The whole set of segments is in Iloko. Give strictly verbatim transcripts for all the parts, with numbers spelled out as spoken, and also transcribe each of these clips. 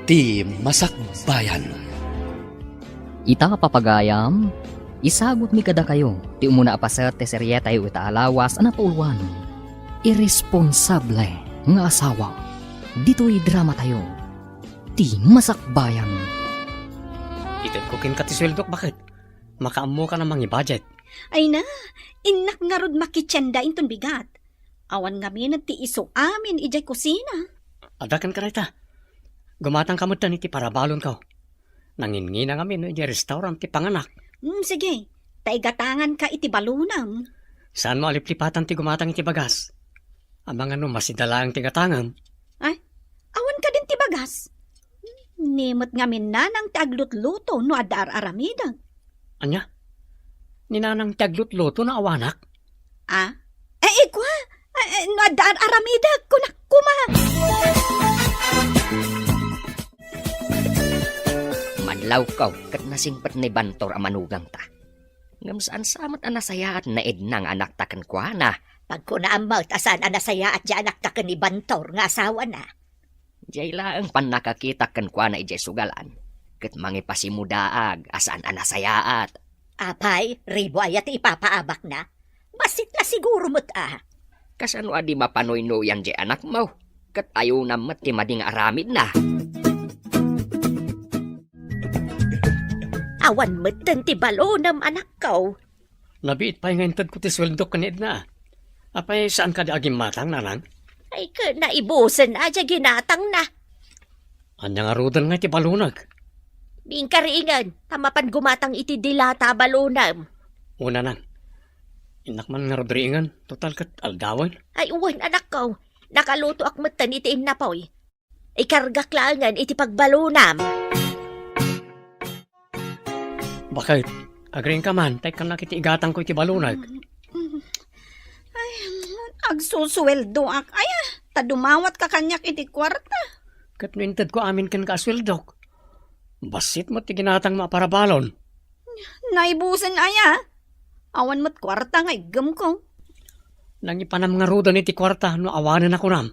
Ti Masakbayan. Ita, papagayam, isagutmi kadakayo ti umuna a paset ti serietayo ita a lawas a napauluan, Irresponsable nga Asawa. Ditoy dramatayo, Ti Masakbayan. Itedko kenka ti sueldok, baket? Makaammoka a mangi-budget. Ay na, innak ngarud makitienda inton bigat. Awan ngamin ti isu amin idiay kusina. Adda kenka dayta. Gumatangka metten iti parabalonko. Nanginnginang amin idiay restaurant ti panganak. Hmm, sige. Ta igatanganka iti balonam. Saanmo a liplipatan ti gumatang iti bagas? Amangan no masida laeng ti gatangem. Ay, awan kadin ti bagas? Ni met ngamin nanang ti aglutluto no adda ar-aramidek. Ania? Ni nanang ti aglutluto no awanak? Ah? Eh, ikua? Eh, eh, no adda ar-aramidek, kunak koma. Manlawkaw ket nasingpet ni Bantor a manugangta. Ngem saan sa met a nasayaat ni Edna nga anakta kenkuana. Pagkunaam met a saan a nasayaat ti anakta ken ni Bantor nga asawana. Diay laeng pannakakitak kenkuana idiay sugalan, ket mangipasimudaag a saan a nasayaat. Apay, ribo aya ti ipapaabakna? Bassit la siguro met a. Kasano a di mapanuynuyan diay anakmo? Ket ayonam met ti madi nga aramidna. Awan metten ti balonam, anakko. Nabiit pay nga intedko ti sueldok ken ni Edna. Apay, saan kadi agimmatang, nanang? Ay, ket naibusen a diay ginatangna. Ania ngaruden nga iti balonek? Inkari ingen, ta mapan gumatang iti dilata a balonem. O, nanang. Innak man ngarud ringen, total ket aldawen. Ay, wen, anakko. Nakalutoak metten iti innapoy. Ikargak laengen iti pagbalonam. Baket, agriingka man, ta ikkannak iti igatangko iti balonek. Ay, agsusueldoak aya, ta dumawatka kaniak iti kuarta. Ket no intedko amin kenka a sueldok, bassit met ti ginatangmo a parabalon. Naibusen aya? Awan met kuarta nga iggemko. Nangipanam ngaruden iti kuarta no awanen a kunam.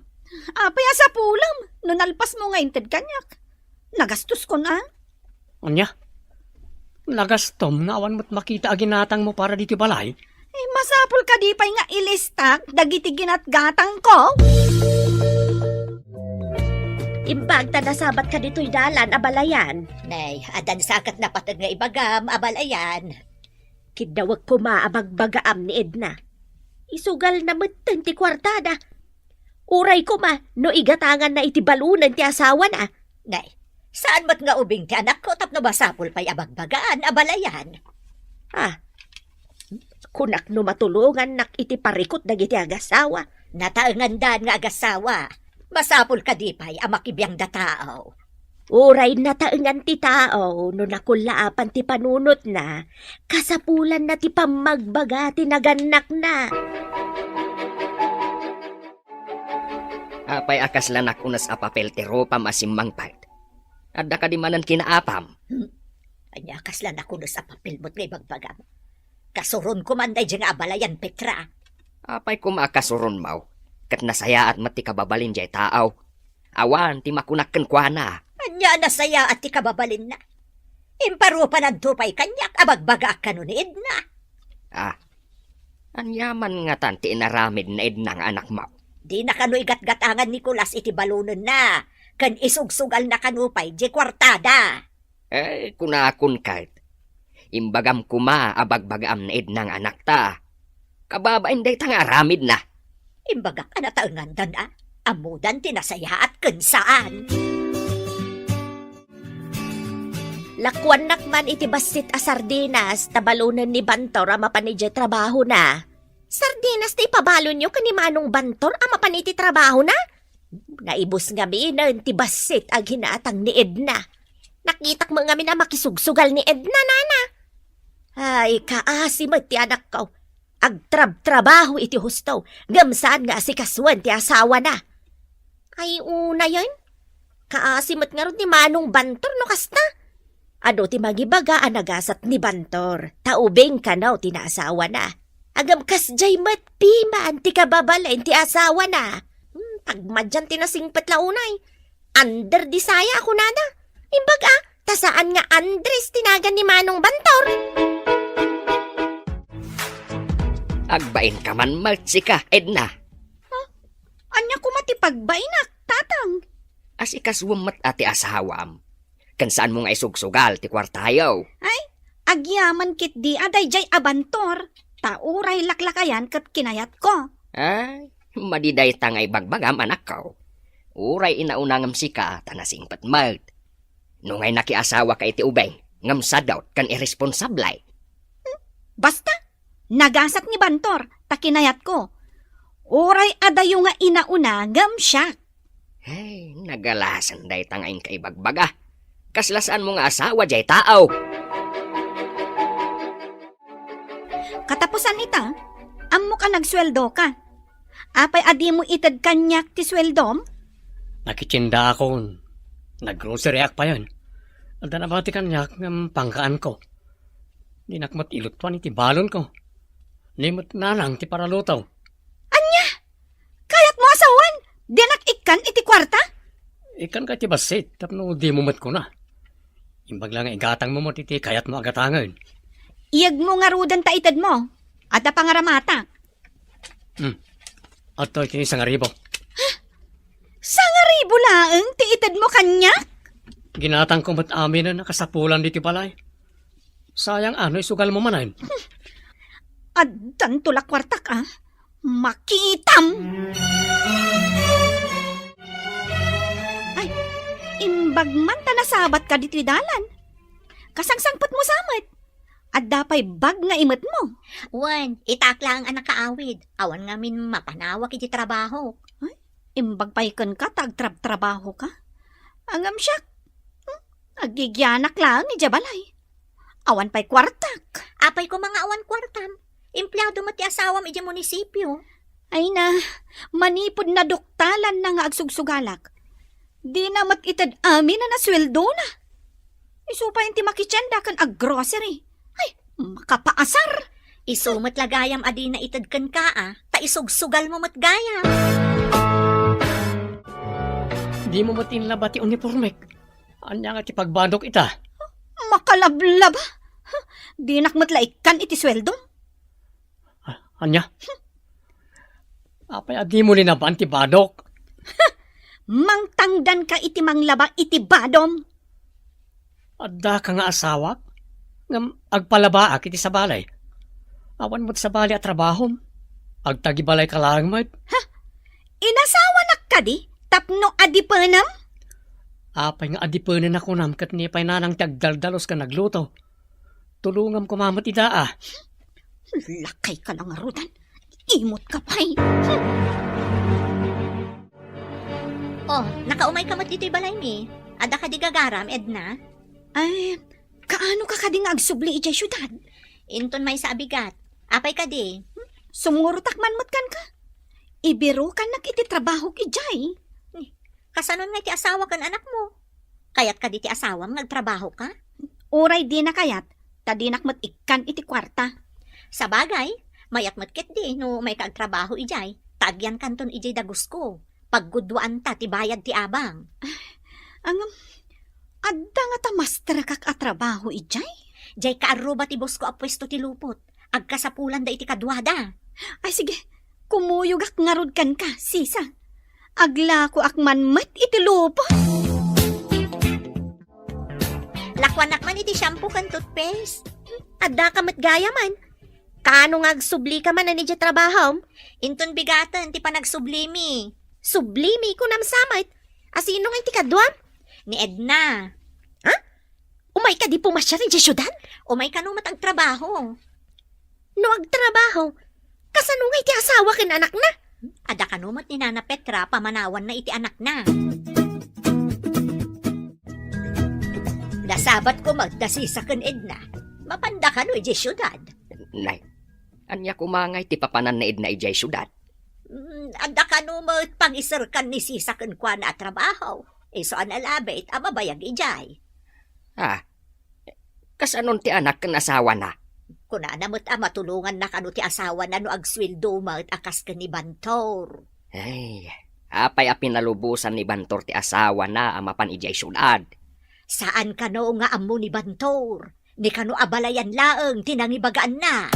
Apay a sapulem no nalpasmo nga inted kaniak? Nagastoskon a? Ania? Nagastom nga awan met makita a ginatangmo para ditoy balay? Eh, masapul kadi pay nga ilistak dagiti ginatgatangko? Imbag ta nasabatka ditoy dalan a balayan. Nay, adda sa ket napateg nga ibagam a balayan. Kiddawek koma a bagbagaam ni Edna. Isugalna metten ti kuartada. Uray koma no igatanganna iti balonen ti asawana. Nay, saan met nga ubing ti anakko tapno masapul pay a bagbagaan a balayan? Ah, kunak no matulongannak iti parikut dagiti agasawa. Nataengandan nga agasawa. Masapul kadi pay a makibiangda tao? Uray nataengan ti tao no nakullaapan ti panunotna, kasapulanna ti pammagbaga ti nagannakna. Apay a kasla nakunas a papel ti rupam a simmangpet? Adda kadi manen kinaapam? Hmm. Ania kasla nakunas a papel met nga ibagbagam? Kasuronko man daydiay nga abalayan, Petra. Apay koma a kasuronmo? Ket nasayaat met ti kababalin diay tao. Awan ti makunak kenkuana. Ania a nasayaat ti kababalinna? Imparupananto pay kaniak a bagbagaak kano ni Edna. Ah, ania man ngatan ti inaramid ni Edna nga anakmo? Dina kano igatgatangan ni Nicolas iti balonenna, ken isugsugalna kano pay diay kuartada. Eh, kunakon ket, imbagam koma a bagbagaam ni Edna nga anakta. Kababain dayta nga aramidna. Imbagak a nataengandan a, ammodan ti nasayaat ken saan. Lakuannak man iti bassit a sardinas ta balonen ni Bantor a mapan idiay trabahona. Sardinas ti ipabalonyo ken ni Manong Bantor a mapan iti trabahona? Naibus ngaminen ti bassit a ginatang ni Edna. Nakitak met ngamin a makisugsugal ni Edna, nana. Ay, kaasi met ti anakko. Agtrabtrabaho iti husto, ngem saan nga asikasuen ti asawana. Ay, unayen? Kaasi met ngarud ni Manong Bantor no kasta. Adu ti mangibaga a nagasat ni Bantor, ta ubing kano ti naasawana. Ngem kasdiay met piman ti kababalin ti asawana. Hmm, tagmadian ti nasingpet la unay. Under Disaya a kunada. Imbag a, ta saan nga Andres ti nagan ni Manong Bantor. Agbainka man met sika, Edna. Huh? Ania koma ti pagbainak, Tatang? Asikasuem met a ti asawam. Ken saanmo nga isugsugal ti kuartayo. Ay, agyaman ketdi a daydiay a Bantor, ta uray laklakayan ket kinayatko. Ay, madi dayta nga ibagbagam, anakko. Uray inauna ngem sika ta nasingpet met. No ngay nakiasawaka iti ubing, ngem sadot ken irresponsable. Hmm, basta, nagasat ni Bantor, ta kinayatko. Uray adayo nga inauna ngem siak. Ay, nagalasan dayta nga inka ibagbaga. Kasla saanmo nga asawa jay tao. Katapusan ita, ammok a nagsueldoka. Apay a dimo ited kaniak ti sueldom? Nakitiendaakon. Naggroceryak payen. Adda nabati kaniak ngem pangkaanko. Dinak met iluttuan iti balonko. Ni met nanang ti paraluto. Ania? Kayatmo a sawen? Dinak ikkan iti kuarta? Ikkanka iti bassit tapno dimo met kuna. Imbag la nga igatangmo met iti kayatmo a gatangen. Iyegmo ngaruden ta itedmo. Adda pangaramatak. Hmm. Adtoy ti sangaribu. Sangaribu laeng ti itedmo kaniak? Ginatangko met aminen a kasapulan ditoy balay. Sayang a no isugalmo manen. Addanto la kuartak a. Makitam! Ay, imbag man ta nasabatka ditoy dalan. Kasangsangpetmo sa met. Adda pay bag nga imetmo. Wen, itaak laeng a nakaawid. Awan ngamin mapanawak iti trabahok. Ay, imbag pay kenka ta agtrabtrabahoka. Ngem siak, hmm, agigianak laeng idiay balay. Awan pay kuartak. Apay koma nga awan kuartam? Empleado met ti asawam idiay munisipio. Ay na, manipud naduktalanna nga agsugsugalak. Dina met ited aminen a sueldona. Isu pay ti makitienda ken aggrocery. Ay, makapaasar! Isu met la gayam a dina ited kenka a, ta isugsugalmo met gayam. Dimo met inlaba ti unipormek. Ania nga ti pagbadok ita? Makalablaba? Dinak met la ikkan iti sueldom. Ah, ania? Apay a dimo linaban ti badok? Mangtangdanka iti manglaba iti badom. Addaka nga asawak, ngem agpalabaak iti sabali. Awan met sabali a trabahom. Agtagibalayka laeng met. Ha? Inasawanak kadi tapno adipenem? Apay nga adipenen a kunam ket ni pay nanang ti agdaldalus ken agluto? Tulongam koma met ida a. Lakayka la ngaruden. Imotka pay. Oh, nakaumayka met ditoy balaymi. Adda kadi gagaram, Edna? Ay, kaanoka kadi nga agsubli idiay siudad? Inton maysa a bigat. Apay kadi? Sumngurtak man met kenka. Ibirukannak iti trabahok idiay. Ni, kasanon nga iti asawa ken anakmo? Kayat kadi ti asawam nga agtrabahoka? Uray dina kayat, ta dinak met ikkan iti kuarta. Sabagay, mayat met ketdi no umayka agtrabaho idiay, ta agyankanton idiay dagusko. Paggudwaanta ti bayad ti abang. Ngem, adda ngata masterkak a trabaho idiay? Diay kaarruba ti bosko a puesto ti lupot. Agkasapulanda iti kaduada. Ay, sige. Kumuyogak ngarud kenka, sisa. Aglakoak man met iti lupot. Lakuanak man iti shampoo ken toothpaste. Addaka met gayam. Kaano nga agsublika manen idiay trabahom? Inton bigaten ti panagsublimi. Sublimi, kunam sa met. Asino ngay ti kaduam? Ni Edna. Ha? Umayka di pumasiar idiay siudad? Umay kano met agtrabaho. No agtrabaho, kasano ngay ti asawa ken anakna? Adda kano met ni Nana Petra pamanawanna iti anakna. Nasabat koma da sisa ken Edna. Mapanda kano idiay siudad? Nay, ania koma ngay ti papanan ni Edna idiay siudad? Mm, adda kano met pangiserkan ni sisa kenkuana a trabaho. Isu a nalabit a mabayag idiay. Ah, kasanon ti anak ken asawana? Kunana met a matulonganna kano ti asawana no agsueldo met a kas ken ni Bantor. Ay, Apay a pinalubosan ni Bantor ti asawana a mapan idiay siudad? Saan kano nga ammo ni Bantor? Ni kano a balayan laeng ti nangibagaanna?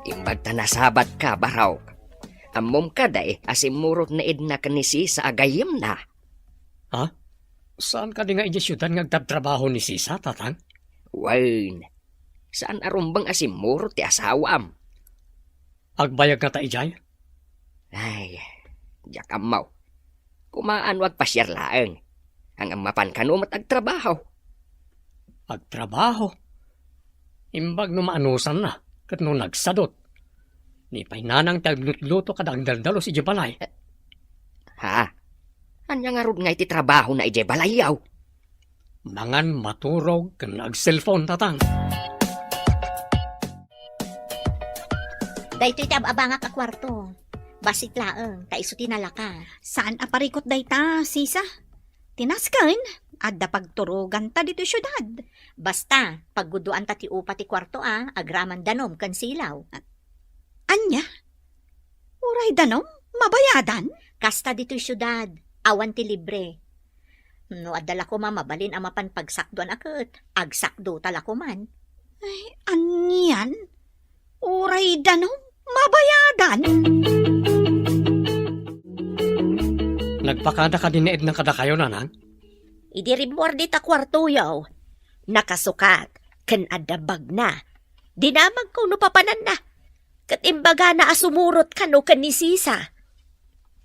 Imbag ta nasabatka, Barok. Ammom kadi a simmurot ni Edna ken ni Sisa a gayyemna? Ha? Saan kadi nga idiay siudad nga agtrabtrabaho ni Sisa, Tatang? Wen, saan a rumbeng a simmurot ti asawaam. Agbayag ngata idiay? Ay, diak ammo. Kumaano agpasiar laeng. Ang mapan kano met agtrabaho. Agtrabaho? Imbag no maanusanna, ket no nagsadut. Ni pay nanang ti aglutluto kada agdaldalus idiay balay. Ha? Ania ngarud nga iti trabahona idiay balayyo? Mangan, maturog, ken agselpon, Tatang. Daytoy ti ab-abangak a kuarto. Bassit laeng, ta isu ti nalaka. Saan a parikut dayta, Sisa? Ti nasken, adda pagturoganta ditoy siudad. Basta, paggudoanta ti upa ti kuarto a, agraman danom ken silaw. Ania? Uray danom? Mabayadan? Kasta ditoy siudad, awan ti libre. No adda la koma mabalin a mapan pagsakdoan a ket, agsakdota la koman. Ay, anian? Uray danom? Mabayadan? Nagpakada kadi ni Edna kadakayo, Nanang? Idi rimmuar dita kuartoyo, nakasukat, ken adda bagna. Dinamagko no papananna. Ket imbagana a sumurot kano ken ni Sisa.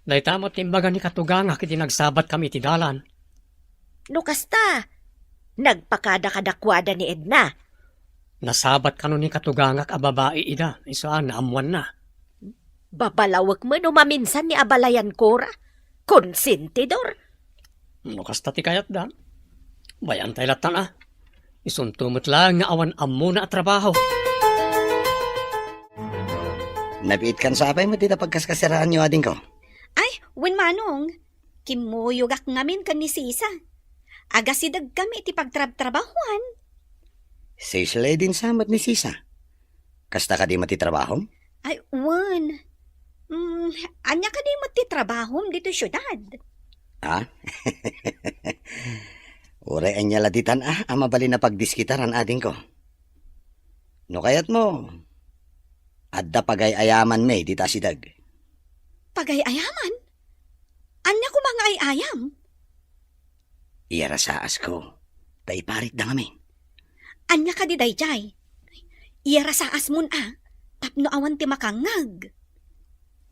Dayta met ti imbaga ni katugangak idi nagsabatkami iti dalan. No kasta, nagpakada kadakuada ni Edna. Nasabat kano ni katugangak a babai ida, isu a naammoanna. Babalawek met no maminsan ni abalayan kora. Konsentidor. No kasta ti kayatda, bay-antay lattan a. Isunto met laeng nga awan ammona a trabaho. Nabiitkan sa apay met ita pagkaskasiraanyo, adingko? Ay, wen manong. Kimmuyogak ngamin ken ni Sisa. Agasidegkami iti pagtrabtrabahoan. Sisle din sa met ni Sisa. Kasta kadi met ti trabahom? Ay, wen. Mm, ania kadi met ti trabahom ditoy siudad? Ah? Uray ania la ditan a, a mabalin a pagdiskitaran, adingko. No kayatmo, adda pagay-ayamanmi dita asideg. Pagay-ayaman? Ania koma nga ay-ayam? Iyarasaasko, ta iparitda ngamin. Ania kadi daydiay? Iyarasaasmon a, tapno awan ti makangngeg.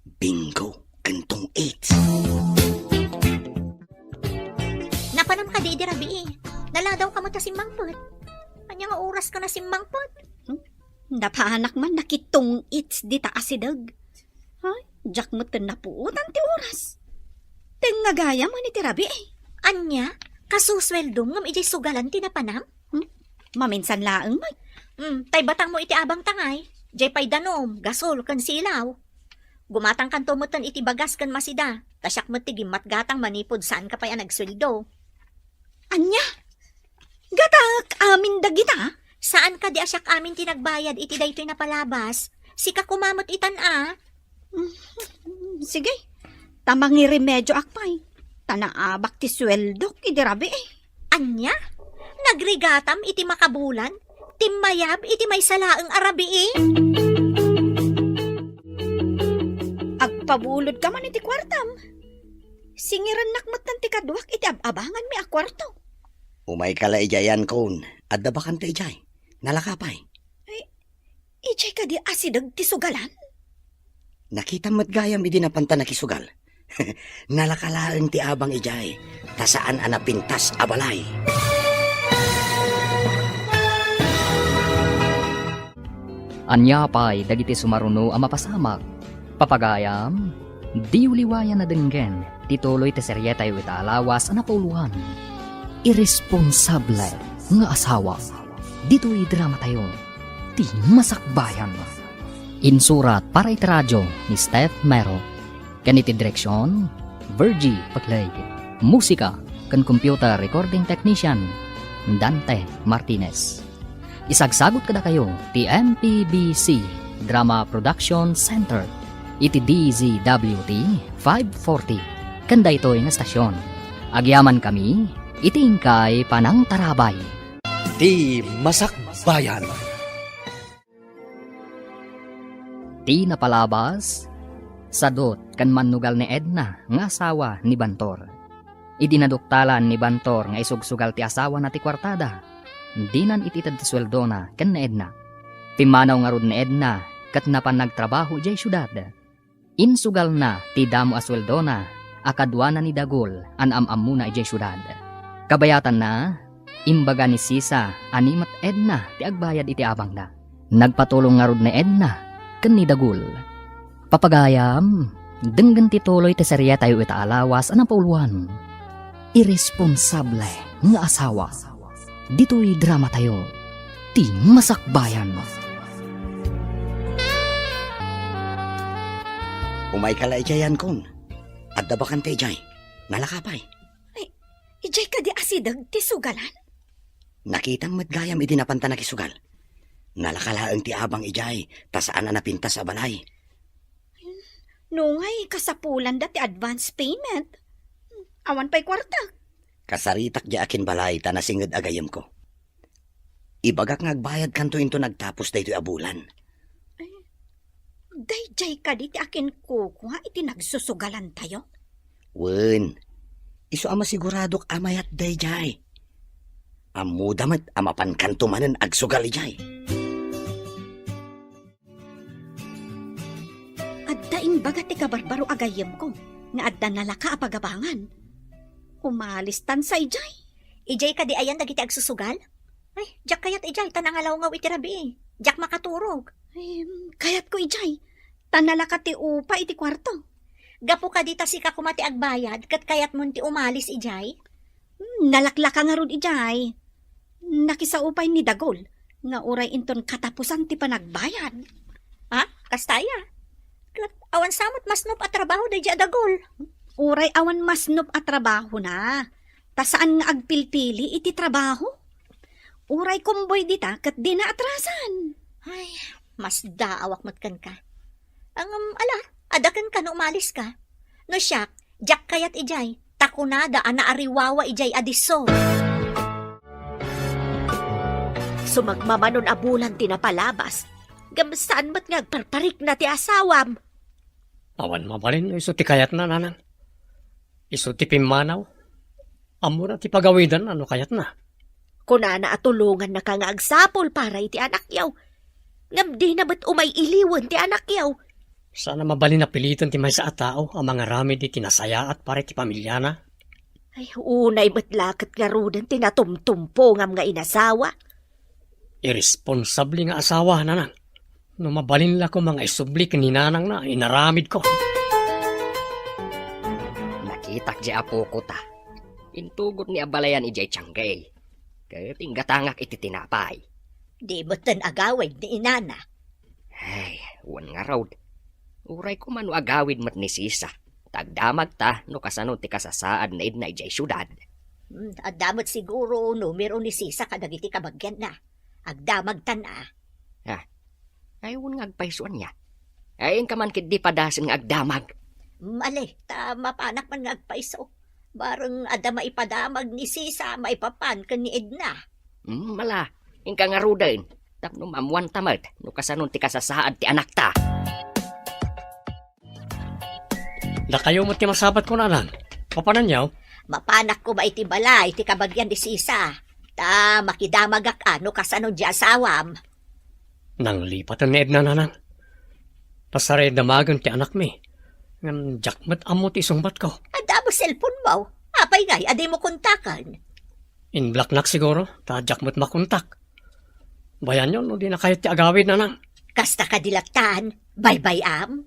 Bingo ken tong-its. Napanam kadi idi rabii? Naladawka met a simmangpet. Ania nga oraska a simmangpet? Hmm? Napanak man nakitong-its dita asideg. Ay, diak met napuotan ti oras. Tengnga gayam iti rabii. Ania? Kasusueldom ngem idiay sugalan ti napanam? Hmm? Maminsan laeng met. Hmm, tay batangmo iti abang tangay. Diay pay danom, gasol, ken silaw. Gumatangkanto metten iti bagas ken masida, ta siak met ti gimmatgatang manipud saanka pay a nagsueldo. Ania? Gatangek amin dagita? Saan kadi a siak amin ti nagbayad iti daytoy napalabas? Sika koma met itan a. Mm, sige. Ta mangiremedioak pay. Ta naabak ti sueldok idi rabii. Ania? Nagrigatam iti makabulan? Timmayab iti maysa laeng a rabii? Agpabulodka man iti kuartam. Singirennak metten ti kaduak iti ab-abanganmi a kuarto. Umayka la idiay, Ankon. Adda bakante idiay. Nalaka pay. Ay, idiay kadi asideg ti sugalan? Nakitam met gayam idi napanta nakisugal. Nalaka laeng ti abang idiay, ta saan a napintas a balay. Ania pay dagiti sumaruno a mapasamak? Papagayam, diyo liwayan a denggen ti tuloy ti serietayo ita a lawas a napauluan, Iresponsable nga Asawa. Ditoy dramatayo, Ti Masakbayan. Insurat para iti radio ni Steph Mero. Ken iti direksion, Virgie Pagleg. Musika ken computer recording technician, Dante Martinez. Isagsagut kadakayo ti M P B C Drama Production Center. Iti D Z W T five forty, ken daytoy nga stasyon, agyamankami iti inkay panangtarabay. Ti Masakbayan. Ti napalabas, sadut ken mannugal ni Edna nga asawa ni Bantor. Idi naduktalan ni Bantor nga isugsugal ti asawana ti kuartada, dinan it-ited ti sueldona ken ni Edna. Pimmanaw ngarud ni Edna ket napan nagtrabaho idiay siudad. Insugalna ti damo a sueldona a kaduana ni Dagul a naam-ammona idiay siudad. Kabayatanna, imbaga ni Sisa a ni met Edna ti agbayad iti abangda. Nagpatulong ngarud ni Edna ken ni Dagul. Papagayam, denggen ti tuloy ti serietayo ita a lawas a napauloan, Iresponsable nga Asawa. Ditoy dramatayo, Ti Masakbayan. Umayka la idiay, Yankon. Adda bakante idiay. Nalaka pay. Ay, idiay kadi asideg ti sugalan? Nakitam met gayam idi napanta nakisugal. Nalaka laeng ti abang idiay, ta saan a napintas a balay. Nungay kasapulanda ti advance payment. Awan pay kuarta. Kasaritak diay akinbalay ta nasinged a gayyemko. Ibagak nga agbayadkanto inton agtapos daytoy a bulan. Ay, daydiay kadi ti akinkukua iti nagsusugalantayo? Wen, isu a masiguradok a mayat daydiay. Ammoda met a mapankanto manen agsugal idiay. Adda imbaga ti kabarbaro a gayyemko nga adda nalaka a pagabangan. Umalistan sa idiay. Idiay kadi ayan dagiti agsusugal? Ay, diak kayat idiay, ta nangalawngaw iti rabii. Diak makaturog. Ay, kayatko idiay, ta nalaka ti upa iti kuarto. Gapu kadi ta sika koma ti agbayad, ket kayatmon ti umalis idiay? Hmm, nalaklaka ngarud idiay. Nakisao pay ni Dagul nga uray inton katapusan ti panagbayad. Ha? Kasta aya? Ket awan sa met masnop a trabaho daydiay a Dagul. Uray awan masnop a trabahona, ta saan nga agpilpili iti trabaho. Uray kumboy dita ket dina atrasan. Ay, masdaawak met kenka. Ngem, ala, adda kenka no umaliska. No siak, diak kayat idiay, ta kunada a naariwawa idiay a disso. Sumagmamanon a bulan ti napalabas, ngem saan met nga agparparikna ti asawam. Awan mabalin no isu ti kayatna, nanang. Isu ti pimmanaw. Ammona ti pagawidanna no kayatna. Kunana a tulongannaka nga agsapul para iti anakyo. Ngem dina met umay-iliwen ti anakyo. Saan a mabalin a piliten ti maysa a tao a mangaramid iti nasayaat para iti pamiliana. Ay, unay met la ket ngaruden ti natumtumpongam nga inasawa. Iresponsable nga asawa, nanang. No mabalin la koma nga isubli ken ni nanangna, inaramidko. Nakitak diay apoko ta. Intugot ni a balayan idiay tiangge. Ket inggatangak iti tinapay. Di metten agawid ni inana. Ay, wen ngarud. Uray koma no agawid met ni Sisa. Ta agdamagta no kasano ti kasasaad ni Edna idiay siudad. Hmm, adda met siguro numero ni Sisa kadagiti kabagianna. Agdamagtan a. Ah, ay, wen nga agpayso ania. Ay, inka man ketdi padasen nga agdamag. Mali, ta mapanak man nga agpayso. Bareng adda maipadamag ni Sisa maipapan ken ni Edna. Hmm, mala, inka ngaruden. Tapno maammuanta met no kasano ti kasasaad ti anakta. Dakayo met ti masabat ko, nanang. Mapananyo? Mapanak koma iti balay ti kabagian ni Sisa. Ta makidamagak a no kasano diay asawam. Nanglipaten ni Edna, nanang. Pasaray damagen ti anakmi. Ngem diak met ammo ti isungbatko. Adda mo cellphone mo? Apay ngay a dimo kontaken? In-blocknak siguro, ta diak met makontak. Bayanyo no dina kayat ti agawid, nanang. Kasta kadi lattan, baybay-am?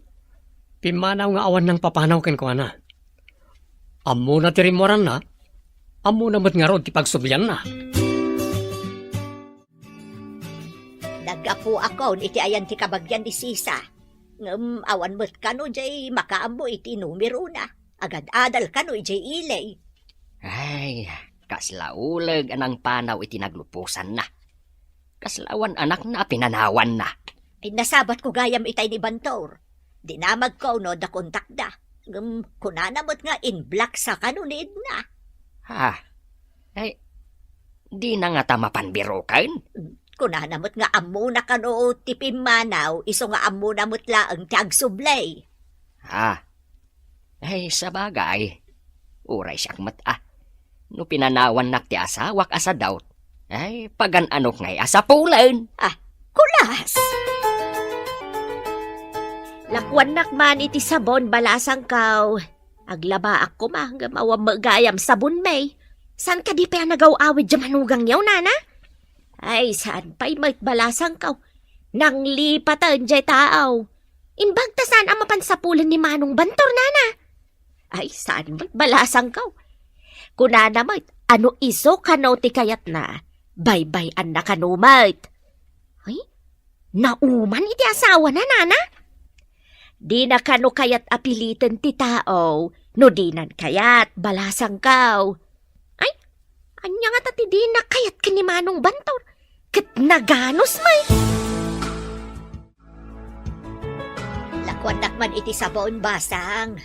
Pimmanaw nga awan nangpapanaw kenkuana. Ammona ti rimmuaranna, ammona met ngarud ti pagsublianna. Naggapuakon iti ayan ti kabagian ni Sisa. Ngem awan met kano diay makaammo iti numerona. Agad-adal kano idiay ili. Ay, kasla uleg a nangpanaw iti nagluposanna. Kasla awan anakna a pinanawanna. Ay, nasabatko gayam itay ni Bantor. Dinamagko no adda kontakda. Ngem kunana met nga in-block sa kano ni Edna. Ha? Ay, dina ngata mapan biroken? Kunana met nga ammona kano ti pimmanaw, isu nga ammona met laeng ti agsubli. Ha? Ay, sabagay. Uray siak met, ah. No pinanawannak ti asawak a sadaut, ay, pagan-anok ngay a sapulen. Ah, kulas! Lakuannak man iti sabon, balasangkaw. Aglabaak koma, ngem awan met gayam sabon, may. Saan kadi pay a nagaw-awid diay manugangyo, nana? Ay, saan pay met, balasangkaw. Nanglipaten diay tao. Imbag ta saan a mapan sapulen ni Manong Bantor, nana? Ay, saan met, balasangkaw. Kunana met, ano isu kano ti kayatna, baybay-anna kano met. Ay, nauman iti asawana, nana? Dina kano kayat a piliten ti tao no dinan kayat, balasangkaw. Ay, ania ngata ti dina kayat ken ni Manong Bantor? Ket naganus met. Lakuannak man iti sabon, basang.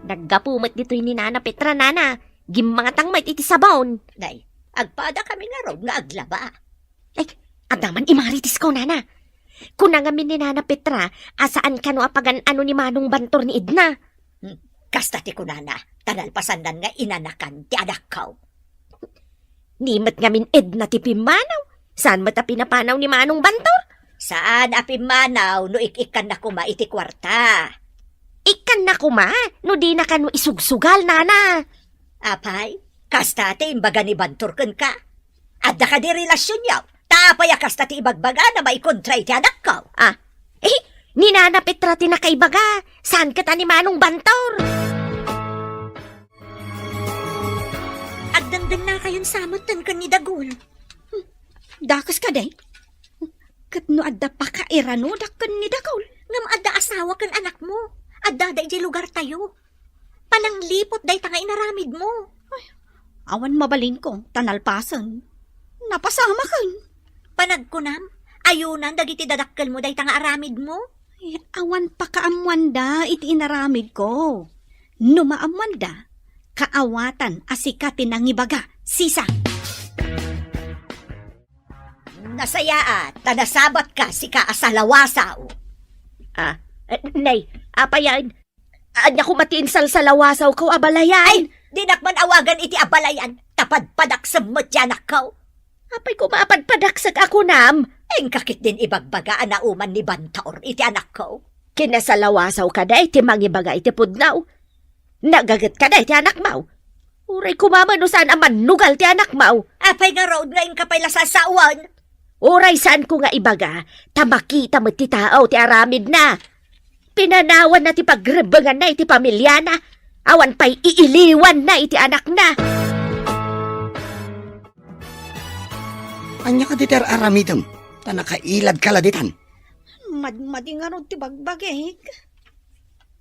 Naggapu met ditoy ni Nana Petra, nana. Gimmangatang met iti sabon. Nay, agpada kami ngarud nga aglaba. Ay, adda man imarites ko, nana. Kuna ngamin ni Nana Petra a saan kano a pagan-ano ni Manong Bantor ni Edna. Hmm, kasta ti kunana, ta nalpasannan nga inanakan ti anakko. Ni met ngamin Edna ti pimmanaw, saan met a pinapanaw ni Manong Bantor? Saan a pimmanaw no ik-ikkanna koma iti kuarta. Ikkanna koma no dina kano isugsugal, nana. Apay, kasta ti imbaga ni Bantor kenka? Adda kadi relasionyo? Ta apay a kasta ti ibagbagana maikontra iti anakko? Ah, eh, ni Nana Petra ti nakaibaga, saan ket a ni Manong Bantor? Agdengdengngakayon sa metten ken ni Dagul. Hmm, dakes kadi? Ket no adda pakairanodak ken ni Dagul? Ngem adda asawa ken anakmo. Addada idiay lugartayo. Panangliput dayta nga inaramidmo. Ay, awan mabalinko, ta nalpasen. Napasamaken. Panagkunam, ayunan dagiti dadakkelmo dayta nga aramidmo? Ay, awan pakaammoanda iti inaramidko. No maammoanda, kaawatan a sika ti nangibaga, sisa. Nasayaat, ta nasabatka, sika a salawasaw. Ah, eh, nay, apayan, ania koma ti insalsalawasawko a balayan? Ay, dinak man awagan iti abalayan, ta padpadaksem met ti anakko. Apay koma a padpadaksek a kunam? Inka ketdin ibagbaga a nauman ni Bantor iti anakko. Kinasalawasawka dayta mangibaga iti pudno. Nagagetka dayta anakmo. Uray koma met no saan a mannugal ti anakmo. Apay ngarud nga inka pay la sasawen? Uray saanko nga ibaga, ta makita met ti tao ti aramidna. Pinanawanna ti pagrebbenganna iti pamiliana, awan pay iiliwanna iti anakna. Ania kadi ti ar-aramidem? Ta nakailadka la ditan. Madmadi ngarud ti bagbagik.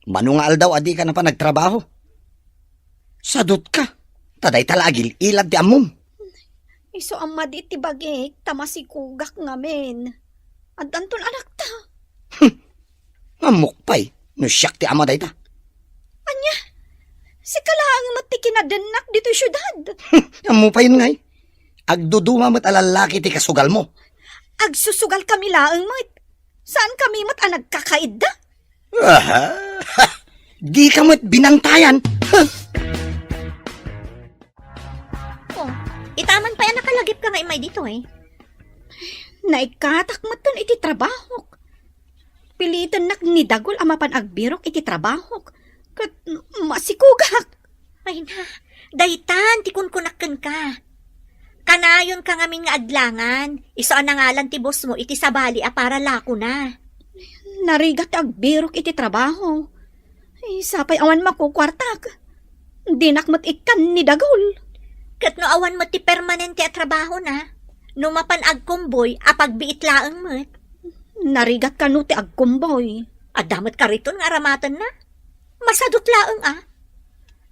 Mano nga aldaw a dika napan nagtrabaho? Sadutka, ta dayta la agil-ilad ti ammom. Isu a madi ti bagik, ta masikugak ngamin. Addanton anakta. Hmm. Ammok pay, no siak ti ama dayta. Ania? Sika laeng met ti kinadennak ditoy siudad. Hmm. Ammo payen ngay. Agduduma met a lallaki ti kasugalmo. Agsusugalkami laeng met. Saankami met a nagkakaidda. Aha! Dika met binantayan. Huh! Oh, itaman pay a nakalagipka nga immay ditoy. Naikkatak metten iti trabahok. Pilitennak ni Dagul a mapan agbirok iti trabahok. Ket masikugak. Ay na, daytan ti kunkunak kenka. Kanayonka ngamin nga adlangan, isu a nangalan ti bossmo iti sabali a para lakona. Narigat ti agbirok iti trabaho. Ay, sapay awan makukuartak. Dinak met ikkan ni Dagul. Ket no awan met ti permanente a trabahona, no mapan agkumboy a pagbiit laeng met. Narigat kano ti agkumboy. Adda met kariton nga aramatenna. Masadut laeng a.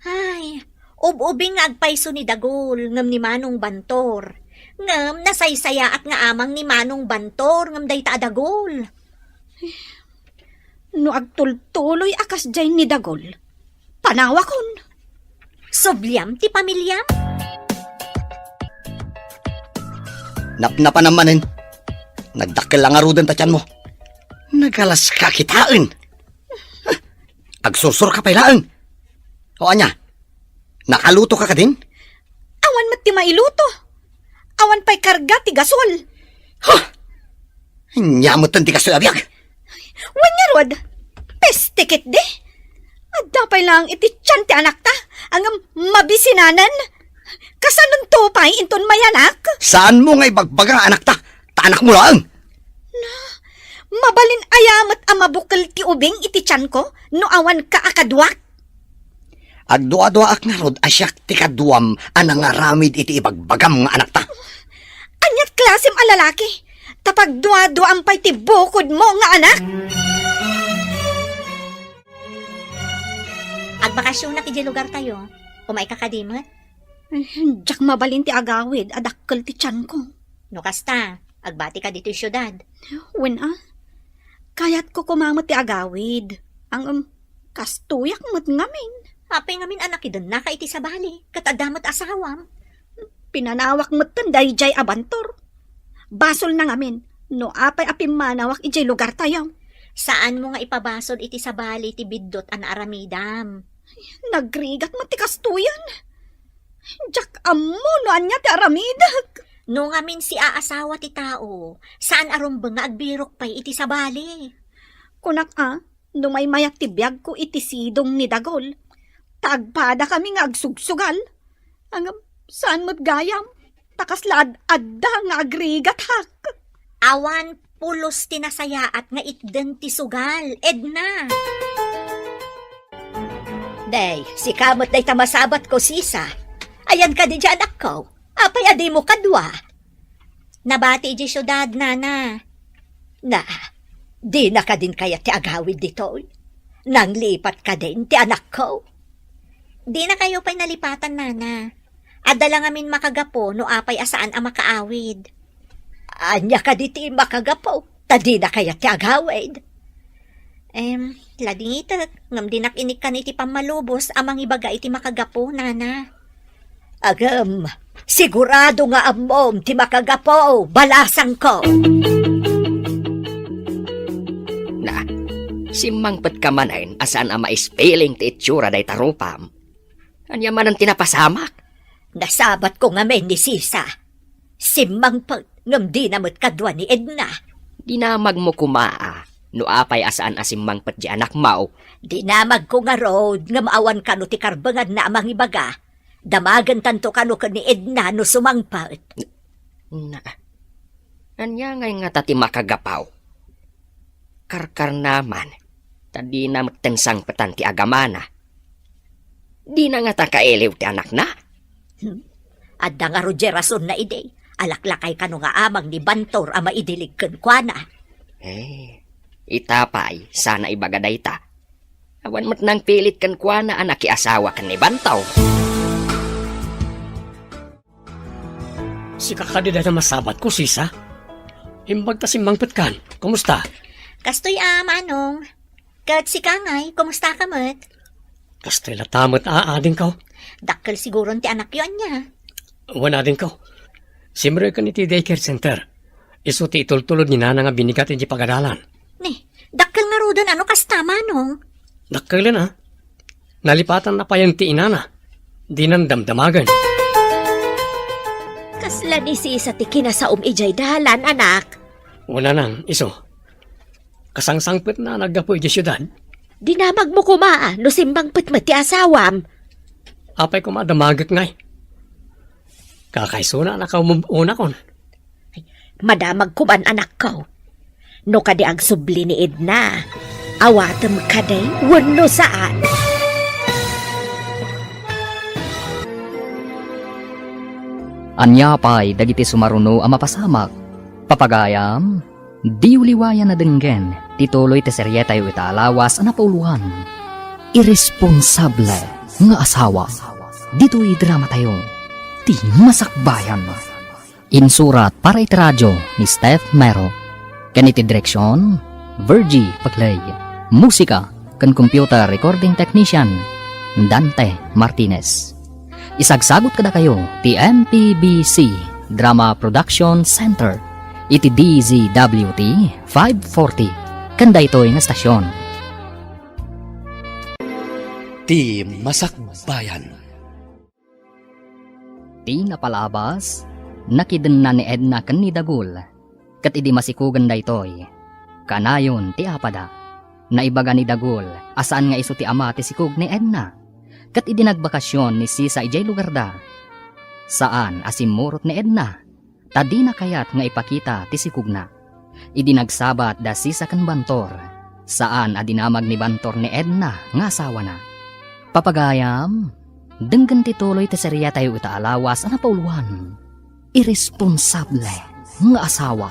Ay, ub-ubing nga agpayso ni Dagul ngem ni Manong Bantor. Ngem nasaysayaat nga amang ni Manong Bantor ngem dayta a Dagul. No agtultuloy a kasdiay ni Dagol, panawakon. Subliam ti pamiliam? Napnapanam manen. Nagdakkel la ngaruden ta tianmo. Nagalaska kitaen. Agsursurka pay laeng. O ania? Nakalutoka kadin? Awan met ti mailuto. Awan pay karga ti gasol. Huh! Ania metten ti kastoy a biag? Wen ngarud, peste ketdi. Adda pay laeng iti tian ti anakta, ngem mabisinanen. Kasanonto pay inton mayanak? Saanmo nga ibagbaga nga anakta, ta anakmo laeng. Na, mabalin aya met a mabukel ti ubing iti tianko no awanka a kaduak? Agduaduaak ngarud a siak ti kaduam a nangaramid iti ibagbagam nga anakta. Aniat klasem a lalaki? Ta pagduaduaam pay ti bukodmo nga anak? Agbakasionak idiay lugartayo. Umayka kadi met? Eh, diak mabalin ti agawid a dakkel ti tianko. No kasta, agbatika ditoy siudad. Wen a, kayatko koma met ti agawid. Ngem, kastoyak met ngamin. Apay ngamin a nakidennaka iti sabali, ket adda met asawam? Pinanawak metten daydiay a bantor. Basolna ngamin, no apay a pimmanawak idiay lugartayo. Saanmo nga ipabasol iti sabali ti biddut a naaramidam. Nagrigat met ti kastoyen. Diak ammo no ania ti aramidek. No ngamin siaasawa ti tao, saan a rumbeng nga agbirok pay iti sabali. Kunak a, no maymayat ti biagko iti sidong ni Dagol, ta agpadakami nga agsugsugal. Ngem, saan met gayam, ta kasla ad-adda nga agrigathak. Awan pulos ti nasayaat nga itden ti sugal, Edna. Day, sika met dayta masabatko, Sisa. Ayan kadi diay anakko? Apay a dimo kadua? Nabati idiay siudad, nana. Na, dina kadin kayat ti agawid ditoy? Nanglipat kadin ti anakko? Dinakayo pay nalipatan, nana. Adda la ngamin makagapu no apay a saan a makaawid. Ania kadi ti makagapu? Ta dina kayat ti agawid. Em, ladingitek, ngem dinak inikkan iti pammalubos a mangibaga iti makagapu, nana. Agem, sigurado nga ammom ti makagapu, balasangko. Na, simmangpetka manen a saan a maispiling ti itsura dayta rupam. Ania manen ti napasamak? Nasabatko ngamin ni Sisa. Simmangpet, ngem dina met kadua ni Edna. Dinamagmo koma a, no apay a saan a simmangpet diay anakmo. Dinamagko ngarud, ngem awan kano ti karbenganna a mangibaga. Damagentanto kano ken ni Edna no sumangpet. Na, ania ngay ngata ti makagapu? Karkarna man, ta dina metten sangpetan ti agamana. Dina ngata kailiw ti anakna? Hmm. Adda ngarud diay rasonna idi, alaklakay kano nga amang ni Bantor a maidilig kenkuana. Eh, ita pay, saan a ibaga dayta. Awan met nangpilit kenkuana a nakiasawa ken ni Bantor. Sika kadi dayta masabatko, Sisa? Imbag ta simmangpetkan. Kumusta? Kastoy a, Manong. Ket sika ngay, kumustaka met? Kastoy latta met a, adingko. Dakkel siguron ti anakyo, ania? Wen, adingko. Simrekon iti daycare center. Isu ti itultulod ni Nana nga binigat iti pagadalan. Ni, dakkel ngaruden a no kasta, Manong. Dakkelen a. Nalipatanna payen ti inana. Dinan damdamagen. Kasla ni Sisa ti kinasaom idiay dalan, anak? Wen, nanang, isu. Kasangsangpetna a naggapu idiay siudad. Dinamagmo koma no simmangpet met ti asawam. Apay koma a damagek ngay? Kakaisuna a nakaumub-unakon. Madamag koman, anakko. No kadi agsubli ni Edna, awatem kadi wenno saan. Ania pay dagiti sumaruno a mapasamak? Papagayam, diyo liwayan a denggen ti tuloy ti serietayo ita a lawas a napauluan, Irresponsable nga Asawa. Ditoy dramatayo, ti masakbayan. Insurat para iti radio ni Steph Mero, ken iti direksion, Virgie Paclay. Musika ken computer recording technician, Dante Martinez. Isagsagut kadakayo ti M P B C Drama Production Center iti D Z W T five forty ken daytoy nga estasion. Ti Masakbayan. Ti napalabas, nakidenna ni Edna ken ni Dagul. Ket idi masikugen daytoy, kanayon ti apada. Naibaga ni Dagul a saan nga isu ti ama ti sikog ni Edna. Ket idi nagbakasyon ni Sisa idiay lugarda, saan a simmurot ni Edna, ta dina kayat nga ipakita ti sikogna. Idi nagsabat da Sisa ken Bantor, saan a dinamag ni Bantor ni Edna nga asawana. Papagayam, denggen ti tuloy ti seriatayo ita a lawas a napauluan. Irresponsable nga asawa.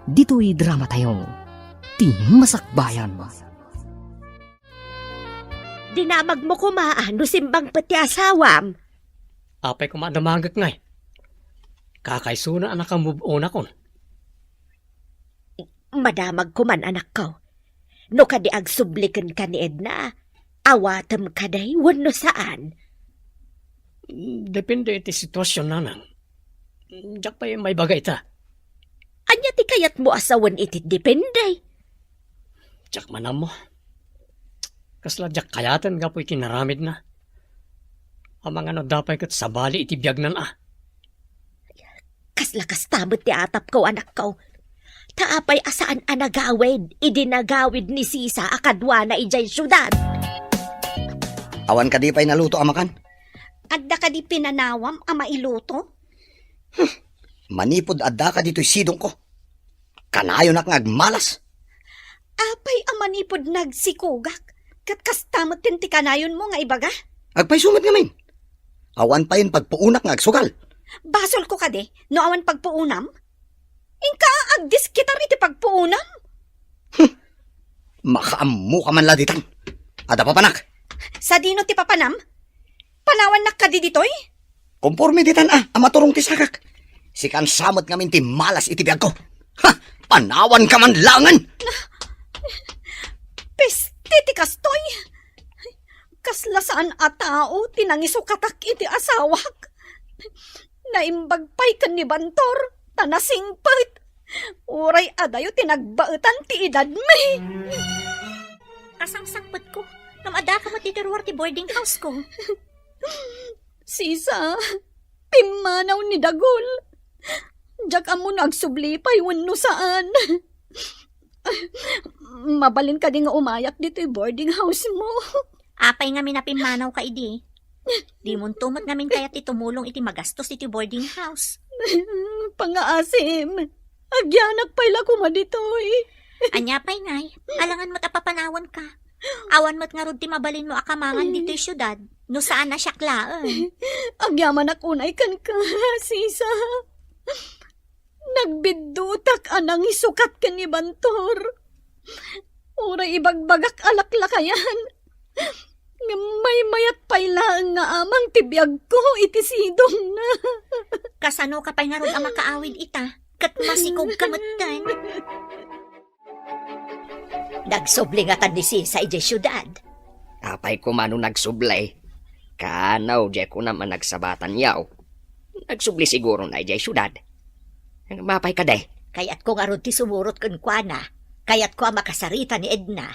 Ditoy dramatayo, ti masakbayan. Dinamagmo koma a no simbang pet ti asawam. Apay koma a damagek ngay? Kakaisuna a nakamove on akon. Madamag koman, anakko. No kadi agsubli kenka ni Edna, awatem kadi wenno saan? Depende iti situasion, nanang. Diak pay maibaga ita. Ania ti kayatmo a sawen iti depende? Diak man ammo. Kasla diak kayaten gapu iti naramidna. Amangan no adda pay ket sabali iti biagnan a. Kasla kasta met ti atapko, anakko. Ta apay a saan a nagawid idi nagawid ni Sisa a kaduana idiay siudad? Awan kadi pay naluto a makan? Adda kadi pinanawam a mailuto? Hmm. Manipud addaka ditoy sidongko, kanayonak nga agmalas. Apay a manipud nagsikogak, ket kasta met ti kanayonmo nga ibaga? Agpayso met ngamin. Awan payen pagpuonak nga agsugal. Basolko kadi no awan pagpuonam? Inka agdiskitar iti pagpuonam? Hmm. Makaammoka man la ditan. Adda papanak. Sadino ti papanam? Panawannak kadi ditoy? Komporme ditan a, a maturong ti sagak. Sikan sa met ngamin ti malas iti biagko. Ha! Panawanka man laengen! Peste ti kastoy! Kasla saan a tao ti nangisukatak iti asawak. Naimbag pay ken ni Bantor, ta nasingpet. Uray adayo ti nagbaetan ti edadmi. Kasangsangpetko, ngem addaka met iti ruar ti boarding house ko. Sisa, pimmanaw ni Dagul. Diak ammo no agsubli pay wenno saan. Mabalin kadi nga umayak ditoy boarding house mo? Apay ngamin a pimmanawka idi? Dimonto met ngamin kayat ti tumulong iti magastos iti boarding house. Pangaasim, agyanak pay la koma ditoy. Ania pay ngay? Alangan met a papanawanka. Awan met ngarud ti mabalinmo a kamangan ditoy siudad, no saan a siak laeng. Agyamanak unay kenka, Sisa. Nagbiddutak a nangisukat ken ni Bantor. Uray ibagbagak a laklakayan, ngem maymayat pay laeng nga amang ti biagko iti sidongna. Kasanoka pay ngarud a makaawid ita, ket masikogka metten? Nagsubli ngatan ni Sisa idiay siudad? Apay koma no nagsubli? Kano, diay kunam a nagsabatan yaw. Nagsubli sigurona idiay siudad. Mapay kadi? Kayatko ngarud ti sumurot kenkuana. Kayatko a makasarita ni Edna.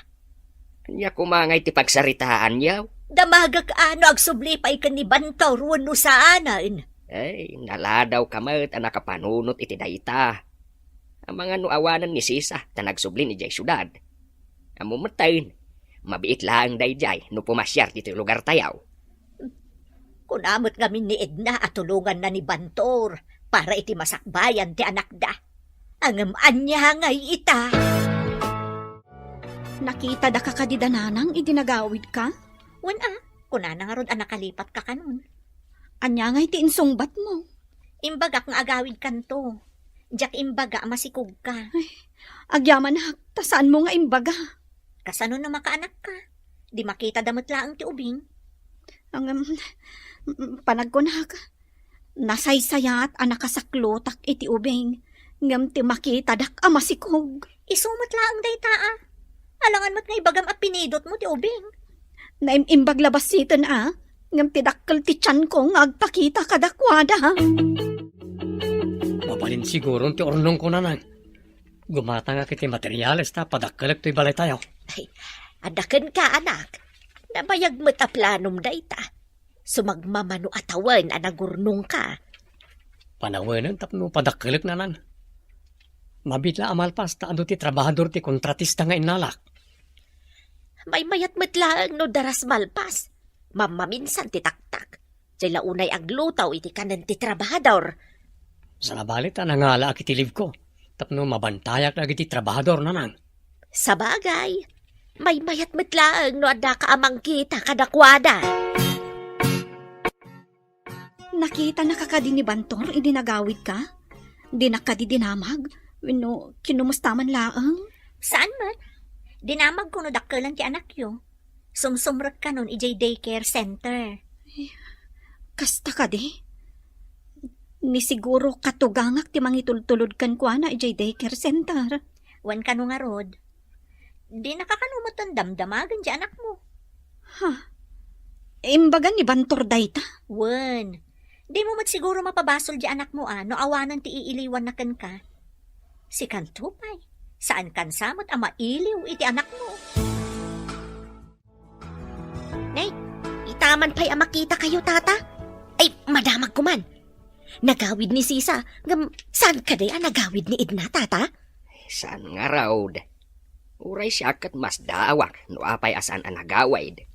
Ania koma ngay ti pagsaritaan yaw? Damagek a no agsubli pay ken ni Bantor wenno saanen. Ay, naladawka met a nakapanunot iti dayta. Amangan no awanen ni Sisa ta nagsubli idiay siudad. Ammo metten, mabiit laeng daydiay no pumasiar ditoy lugartayo. Kuna met ngamin ni Edna a tulonganna ni Bantor para iti masakbayan ti anakda. Ngem ania ngay ita? Nakitada ka kadi da nanang idi nagawidka? Wen a, kunana ngarud a nakalipatka kanon. Ania ngay ti insungbatmo? Imbagak nga agawidkanto. Diak imbaga a masikogka. Ay, agyamanak, ta saanmo nga imbaga. Kasano no makaanakka? Di makitada met laeng ti ubing. Ngem, panagkunak, nasaysayat a nakasaklotak iti ubing, ngem ti makitadak a masikog. Isu met laeng dayta a. Alangan met nga ibagam a pinidotmo ti ubing. Naim-imbag la basiten a, ngem ti dakkel ti tianko nga agpakita kadakuada. Mabalin siguron ti urnongko, Nanang. Gumatangak iti materiales ta padakkelek toy balaytayo. Ay, adda kenka, anak. Nabayag met a planom dayta. Sumagmamano a tawen a nagurnongka. Panawenen tapno padakkelek, Nanang. Mabiit la a malpas ta adu ti trabahador ti kontratista nga innalak. Maymayat met laeng no daras malpas. Mammaminsan ti taktak. Diay la unay agluto iti kanen ti trabahador. Sangabali ta nangalaak iti leave-ko tapno mabantayak dagiti trabahador, Nanang. Sabagay, maymayat met laeng no addaka a mangkita kadakuada. Nakitanaka kadi ni Bantor idi nagawidka? Dinak kadi dinamag? Wenno kinumusta man laeng? Saan met? Dinamagko no dakkelan ti anakyo. Sumsumrek kanon idiay daycare center. Kasta kadi? Ni siguro katugangak ti mangitultulod kenkuana idiay daycare center. Wen kano ngarud. Dinaka kano met damdamagen ti anakmo. Ha? Imbaga ni Bantor dayta? Wen. Dimo met siguro mapabasol ti anakmo a no awanen ti iiliwanna kenka. Sikanto pay, saankan sa met a mailiw iti anakmo. Nay, itaman pay a makitakayo, Tata. Ay, madamagko man. Nagawid ni Sisa, ngem saan kadi a nagawid ni Edna, Tata? Saan ngarud. Uray siak ket masdaawak no apay a saan a nagawid.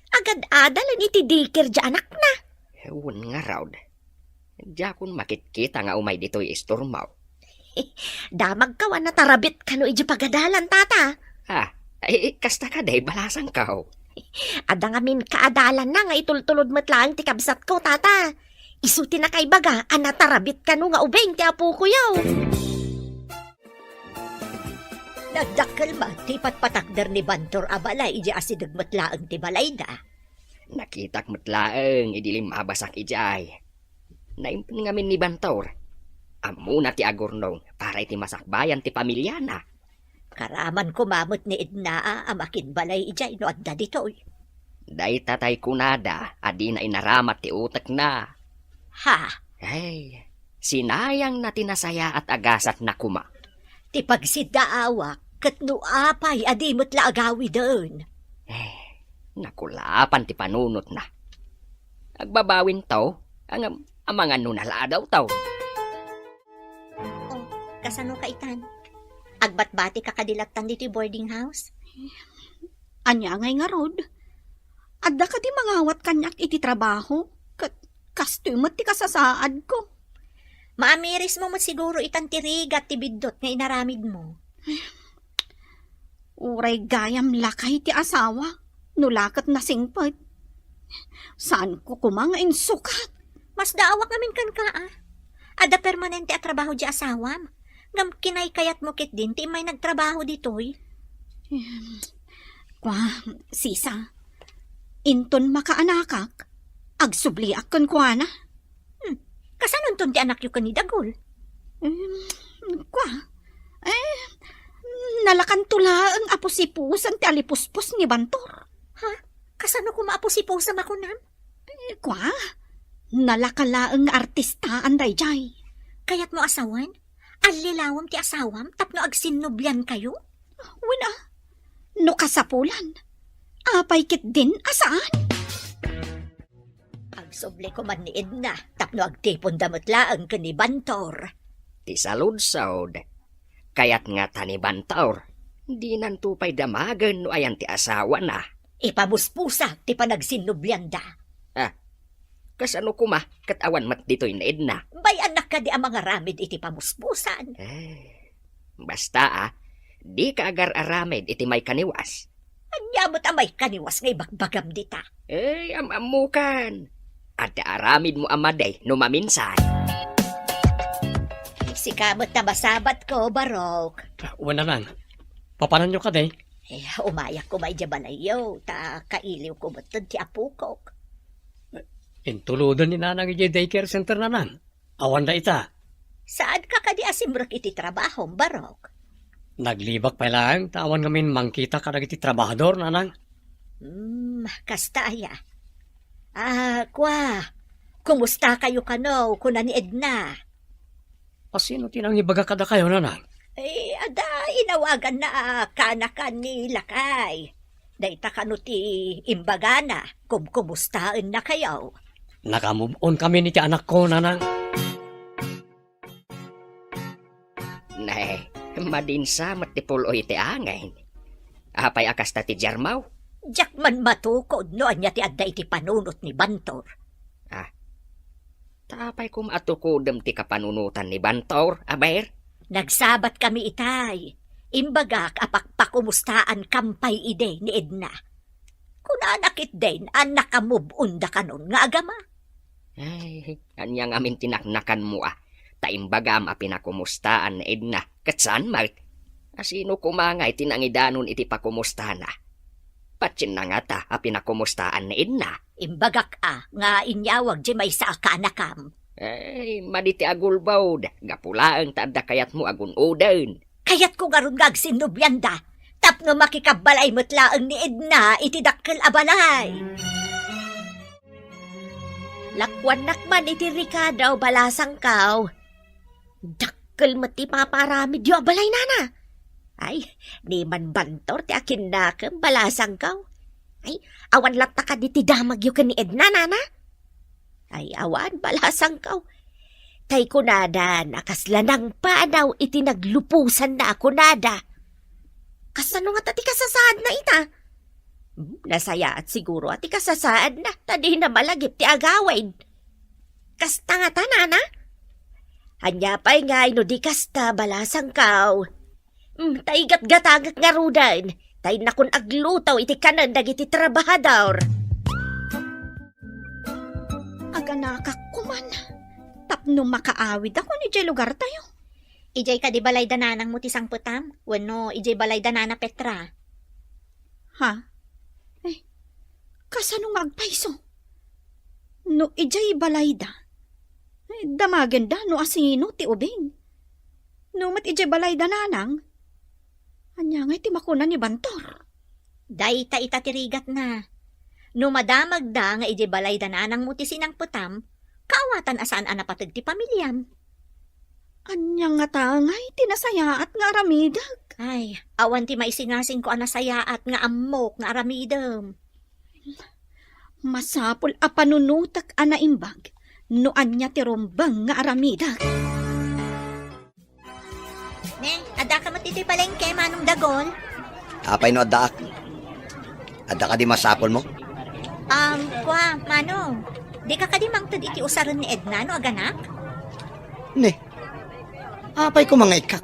Agad-adalen iti daycare ti anakna. Wen ngarud. Diakon makitkita nga umay ditoy istormo. Damagkaw a natarabit kano iti pagadalan, Tata. Ah, ay, kasta kadi, balasangko. Adda ngamin kaadalanna nga itultulod met laeng ti kabsatko, Tata. Isu ti nakaibaga a natarabit kano nga ubing ti apokoyo. Nadakkel met ti ipatpatakder ni Bantor a balay idiay asideg met laeng ti balayda. Nakitak met laeng idi limmabasak idiay. Naimbag ngamin ni Bantor. Ammona ti agurnong para iti masakbayan ti pamiliana. Karaman koma met ni Edna a makinbalay idiay no adda ditoy. Dayta tay kunada a dina inaramat ti utekna. Ha? Ay, sinayangna ti nasayaat a gasatna koma. Ti pagsiddaawak ket no apay a di met la agawiden. Eh, nakulapan ti panunotna. Agbabawinto, ngem amangan no naladaw taw. Oh, kasano ka itan? Agbatbati ka kadi lattan ditoy boarding house? Ania ngay ngarud? Adda kadi mangawat kaniak iti trabaho? Ket kastoy met ti kasasaadko. Maamirismo met siguro itan ti rigat ti biddut nga inaramidmo. Uray gayam lakay ti asawa, no la ket nasingpet. Saanko koma nga insukat. Masdaawak ngamin kenka, a. Adda permanente a trabaho diay asawam. Ngem kinaykayatmo ketdin ti immay nagtrabaho ditoy. Em, kua, Sisa, inton makaanakak, agsubliak kenkuana. Hmm, kasanonton ti anakyo ken ni Dagul? Em, kua, eh, nalakanto laeng a pusipusan ti alipuspos ni Bantor. Ha? Kasano koma a pusipusan a kunam? Eh, kua, nalaka laeng nga artistaan daydiay. Kayatmo a sawen? Allilawem ti asawam tapno agsinnubliankayo? Wen a, no kasapulan, apay ketdin a saan? Agsubli koma ni Edna tapno agtiponda met laeng ken ni Bantor. Ti saludsod, kayat ngata ni Bantor, dinanto pay damagen no ayan ti asawana. Ipamuspusa ti panagsinnublianda. Ah, kasano koma ket awan met ditoy ni Edna? Bay-annak kadi a mangaramid iti pamuspusan? Eh, basta, a, dika agar-aramid iti maikaniwas. Ania met a maikaniwas nga ibagbagam dita? Eh, am-ammokan. Adda aramidmo a madi no maminsan. Sika met ta masabatko, Barok. Wen a lang. Papananyo kadi? Eh, umayak koma idiay balayyo, ta kailiwko met ti apokok. Intuloden ni Nanang idiay daycare center, Nanang. Awan dayta. Saanka kadi a simrek iti trabahom, Barok? Naglibak pay laeng ta awan ngamin mangkita kadagiti trabahador, nanang. Hmm, kasta aya. Ah, kua, kumusta kayo kano, kuna ni Edna? Asino ti nangibaga kadakayo, nanang? Eh, ada, inawaganna a kaanakan ni Lakay. Dayta kano ti imbagana, kumkumustaenna kayo. Naka-move on kami ni ti anakko, nanang. Ne, madinsa met ti pul-oy iti angin. Apay a kasta ti Germaw? Diak man matukod no ania ti adda iti panunot ni Bantor. Ah, ta apay koma a tukodem ti kapanunotan ni Bantor, aber? Nagsabat kami itay. Imbagak a pakpakumustaankampay idi ni Edna. Kunana ketdin a naka-move on da kanon nga agama. Ay, ania ngamin ti naknakanmo a? Ta imbagam a pinakumustaan ni Edna, ket saan met? Asino koma ngay ti nangidanon iti pakumustana? Patienna ngata a pinakumustaan ni Edna? Imbagak a nga inyawag diay maysa a kaanakam. Ay, madi ti agulbod, gapu laeng ta adda kayatmo a gun-oden. Kayatko ngarud nga agsinnublianda, tapno makikabbalay met laeng ni Edna iti dakkel a balay. Lakuannak man iti rikado, balasangkaw. Dakkel met ti papaaramidyo a balay, nana. Ay, ni man Bantor ti akinnakem, balasangkaw. Ay, awan latta kadi ti damagyo ken ni Edna, nana? Ay, awan, balasangkaw. Tay kunada, nakasla nangpanaw iti nagluposanna a kunada. Kasano ngata ti kasasaadna ita? Hmm, nasayaat siguro a ti kasasaadna, ta dina malagip ti agawid. Kasta ngata, nana? Ania pay ngay no di kasta, balasangkaw? Hmm, ta igatgatangek ngaruden, ta innakon agluto iti kanen dagiti trabahador. Aganakak koman, tapno makaawidakon idiay lugartayo. Idiay kadi balay da nanangmo ti sangpetam, wenno idiay balay da nana Petra? Ha? Eh, kasano nga agpayso? No idiay balayda, eh, damagenda no asino ti ubing. No met idiay balayda nanang, ania ngay ti makuna ni Bantor? Dayta ita ti rigatna. No madamagda nga idiay balayda nanangmo ti sinangpetam, kaawatan a saan a napateg ti pamiliam. Ania ngata ngay ti nasayaat nga aramidek? Ay, awan ti maisingasingko a nasayaat nga ammok nga aramidem. Masapul a panunotek a naimbag no ania ti rumbeng nga aramidek. Ne, adda ka met iti palengke, Manong Dagol? Apay no addaak? Adda kadi masapulmo? Um, kua, Manong, di ka kadi mangted iti usaren ni Edna no aganak? Ne, apay koma nga ikkak?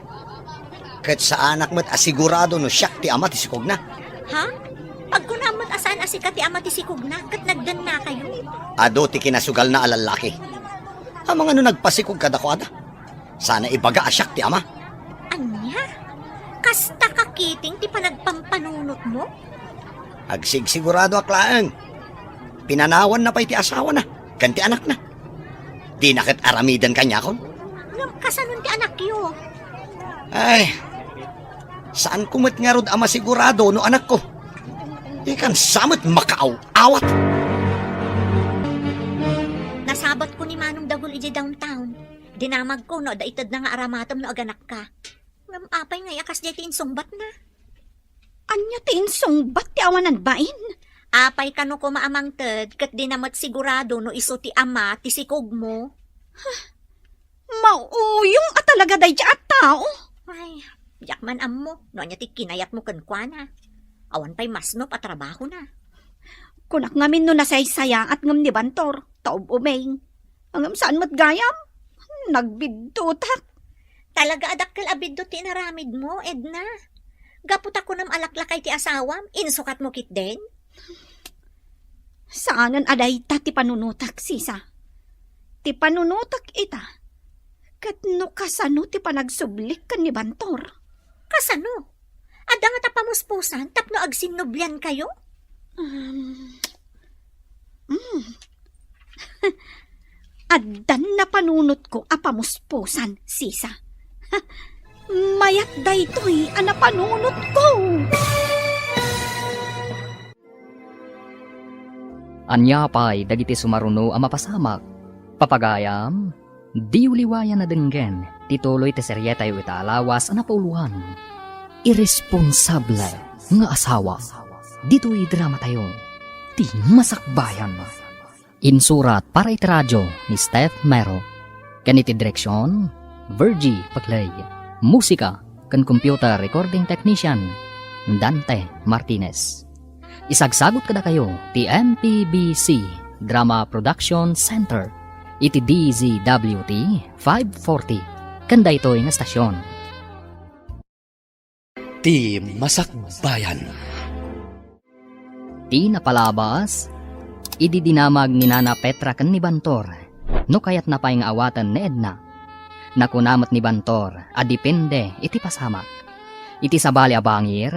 Ket saanak met a sigurado no siak ti ama ti sikogna. Ha? Agkunam met a saan a sika ti ama ti sikogna ket nagdennakayo? Adu ti kinasugalna a lallaki. Amangan no nagpasikog kadakuada. Saan a ibaga a siak ti ama. Ania? Kasta ka kiting ti panagpampanunotmo? Agsigsiguradoak laeng. Pinanawanna pay ti asawana ken ti anakna. Dina ket aramiden kaniakon. Ngem kasanon ti anakyo? Ay, saanko met ngarud a masigurado no anakko. Ikan sa met makaaw-awat. Nasabatko ni Manong Dagul idiay downtown. Dinamagko no adda itedna nga aramatem no aganakka. Ngem apay ngay a kasdiay ti insungbatna? Ania ti insungbat ti awanan bain? Apay kano koma a mangted ket dina met sigurado no isu ti ama ti sikogmo? Mauyong a talaga daydiay a tao. Ay, diak man ammo no ania ti kinayatmo kenkuana. Awan pay masnop a trabahona. Kunak ngamin no nasaysayaat ngem ni Bantor, ta ub-umeng. Ngem saan met gayam? Nagbiddutak. Talaga a dakkel a biddut ti inaramidmo, Edna. Gapu ta kunam a laklakay ti asawam, insukatmo ketdin? Saanen a dayta ti panunotak, sisa. Ti panunotak ita, ket no kasano ti panagsublik ken ni Bantor. Kasano? Adda ngata pamuspusan tapno agsinnubliankayo? Um, mm. Addan napanunotko a pamuspusan, sisa. Mayat daytoy a napanunotko. Ania pay dagiti sumaruno a mapasamak? Papagayam, diyo liwayan a denggen ti tuloy ti serietayo ita a lawas a napauloan, Iresponsable nga Asawa. Ditoy dramatayo, ti Masakbayan. Insurat para iti radio ni Steph Mero. Ken iti direksion, Virgie Paclay. Musika ken computer recording technician, Dante Martinez. Isagsagut kadakayo ti M P B C Drama Production Center iti D Z W T five forty ken daytoy nga stasyon. Ti Masakbayan. Ti napalabas, idi dinamag ni Nana Petra ken ni Bantor no kayatna pay nga awaten ni Edna. Nakuna met ni Bantor a depende iti pasamak. Iti sabali a bangir,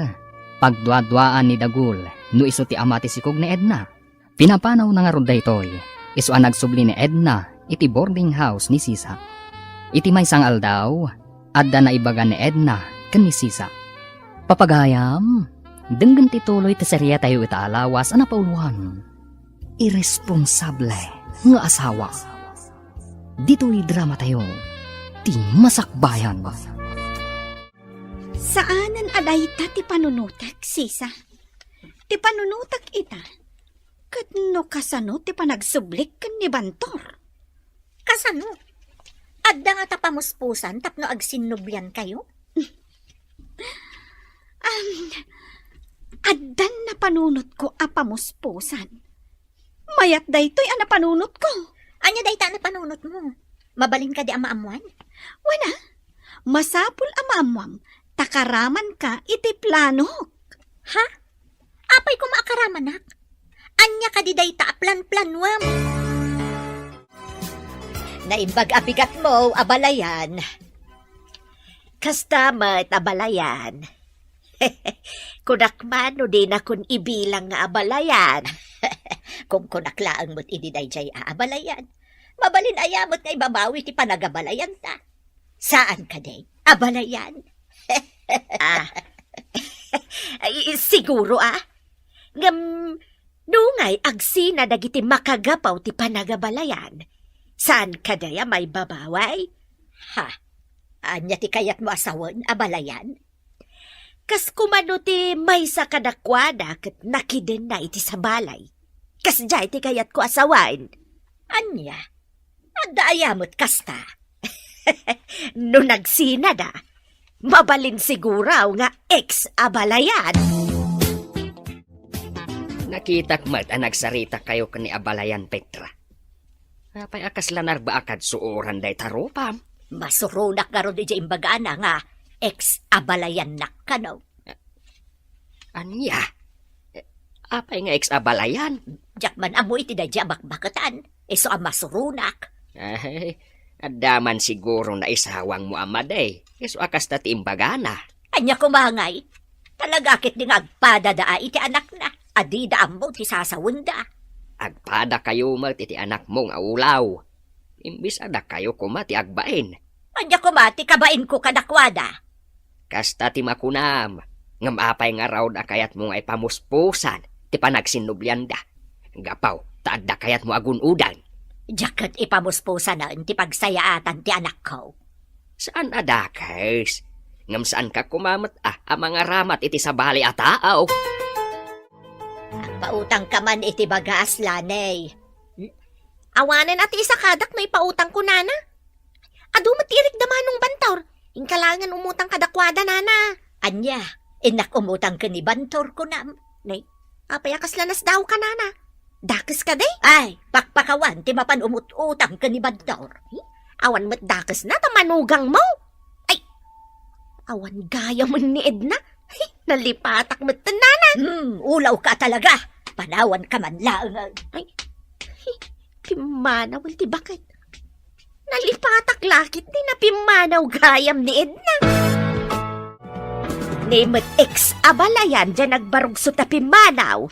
pagduaduaan ni Dagul no isu ti ama ti sikog ni Edna. Pinapanawna ngarud daytoy, isu a nagsubli ni Edna iti boarding house ni Sisa. Iti maysa nga aldaw, adda naibaga ni Edna ken ni Sisa. Papagayam, denggen ti tuloy ti serietayo ita a lawas a napauloan, Iresponsable nga Asawa. Ditoy dramatayo, ti Masakbayan. Saanen a dayta ti panunotek, Sisa. Ti panunotek ita, ket no kasano ti panagsublik ken ni Bantor? Kasano? Adda ngata pamuspusan tapno agsinnubliankayo? Am, addan napanunotko a pamuspusan. Mayat daytoy a napanunotko. Ania dayta a napanunotmo? Mabalin kadi a maammuan? Wen a, masapul a maammuam ta karamanka iti planok. Ha? Apay koma a karamanak? Ania kadi dayta a planplanuam? Naimbag a bigatmo, abalayan. Kasta met, abalayan. Kunak man no dinakon ibilang nga abalayan. Kunkunak laeng met idi daydiay a abalayan. Mabalin aya met nga ibabawi ti panagabalayanta? Saan kadi, abalayan? Ah. Ay, siguro, ah. Ngem, nungay agsina dagiti makagapu ti panagabalayan, saan kadi a maibabawi? Ha? Ania ti kayatmo a sawen, abalayan? Kas koma no ti maysa kadakuada ket nakidenna iti sabali. Kasdiay ti kayatko a sawen. Ania? Adda aya met kasta? No nagsinada, mabalin siguro nga ex-abalayan. Nakitak met a nagsaritakayo ken ni abalayan Petra. Apay a kasla narbaakad suoran dayta rupam? Masuronak ngarud idiay imbagana nga ex-abalayannak kano. Ania? Apay nga ex-abalayan? Diak man ammo iti daydiay a bakbaketan. Isu a masuronak. Ay, adda man siguro naisawangmo a madi. Isu a kasta ti imbagana. Ania koma ngay? Talaga ketdi nga agpadada iti anakna a dida ammo ti sasawenda. Agpadakayo met iti anakmo nga ulaw. Imbes a dakayo koma ti agbain. Ania koma ti kabainko kadakuada? Kasta ti makunam, ngem apay ngarud a kayatmo nga ipamuspusan ti panagsinnublianda? Gapu ta adda kayatmo a gun-odan. Diak ket ipamuspusanen ti pagsayaatan ti anakko. Saan a dakes, ngem saanka koma met a, a mangaramat iti sabali a tao. Agpautangka man iti bagas, Lanay. Hmm? Awanen a ti isakadak no ipautangko, nana. Adu met ti irikda Manong Bantor. Inka laengen umutang kadakuada, nana. Ania, innak umutang ken ni Bantor, kunam? Nay, apay a kasla nasdaawka, nana? Dakes kadi? Ay, pakpakawan ti mapan umut-utang ken ni Bantor. Hmm? Awan met dakesna ta manugangmo. Ay, awan gayamen ni Edna. Ay, nalipatak met, nana. Hmm, ulawka talaga. Panawanka man laeng. Ay, ay, pimmanaw ti baket. Nalipatak la ketdi napimmanaw gayam ni Edna. Ni met ex-abalayan diay nagbarugso ta pimmanaw.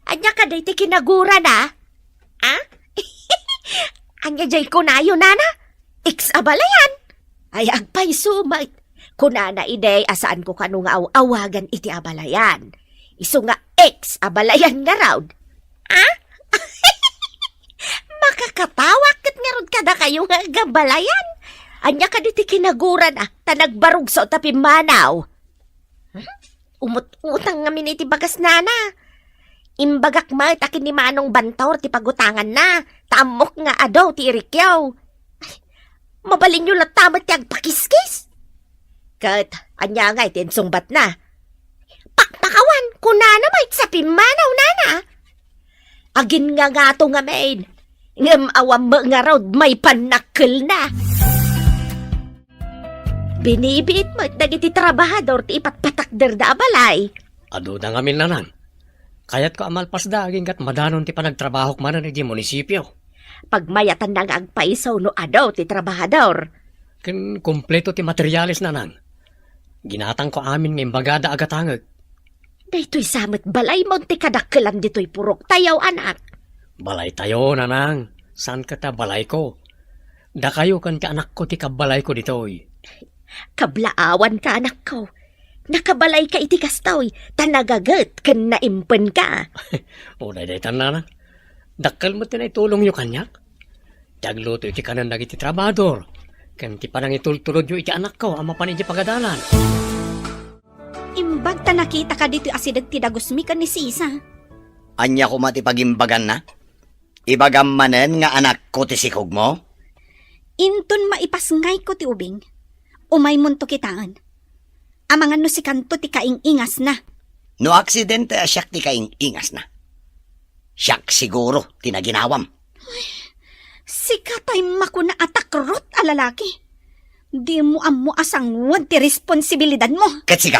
Ania kadi ti kinagurana? Ah? Ania diay kunayo, nana? Ex-abalayan? Ay, agpayso met. Kunana idi a saanko kano nga aw-awagan iti abalayan. Isu nga ex abalayan ngarud. Ah? Makakatawak ket ngarud kadakayo nga agabalayan. Ania kadi ti kinagurana, ta nagbarugso ta pimmanaw. Hmm? Umut-utang ngamin iti bagas nana. Imbagak met a ken ni Manong Bantor ti pagutanganna, ta ammok nga adu ti irikyo. Ay, mabalinyo latta met ti agpakiskis. Ket ania ngay ti insungbatna? Pakpakawan, kunana met sa pimmanaw nana. Aginngangato ngamin, ngem awan met ngarud maipan nakkelna. Binibiit met dagiti trabahador ti ipatpatakderda a balay. Aduda ngamin, nanang. Kayatko a malpasda aginggat madanon ti panagtrabahok manen idiay munisipio. Pagmayatanna nga agpayso no adu ti trabahador. Ken kompleto ti materiales, nanang. Ginatangko amin nga imbagada a gatangek. Daytoy sa met balaymo ti kadakkelan ditoy puroktayo, anak. Balaytayo, nanang. Saan ket a balayko. Dakayo ken ti anakko ti kabbalayko ditoy. Kablaawanka, anakko. Nakabalayka iti kastoy, ta nagaget ken naimpenka. O, daydiay, nanang. Dakkel met ti naitulongyo kaniak. Ti agluto iti kanen dagiti trabahador, ken ti panangitultulodyo iti anakko a mapan idiay pagadalan. Imbag ta nakitaka ditoy asideg ti dagusmi ken ni Sisa. Ania koma ti pagimbaganna? Ibagam manen nga anakko ti sikogmo? Inton maipasngayko ti ubing, umaymonto kitaen. Amangan no sikanto ti kaing-ingasna. No aksidente a siak ti kaing-ingasna, siak siguro ti naginawam. Sika tay makuna a takrot a lalaki. Dimo ammo a sanguan ti responsibilidadmo. Ket sika,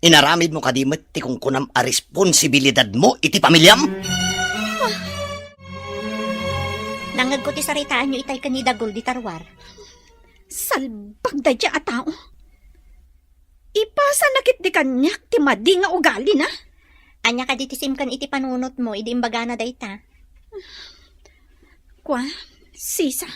inaramidmo kadi met ti kunkunam a responsibilidadmo iti pamiliam? Nangngegko ti saritaanyo itay ken ni Dagul di Tarwar. Salbag daydiay a tao. Ipasana ketdi kaniak ti madi nga ugalina. Ania kadi ti simken iti panunotmo idi imbagana dayta? Kua, Sisa,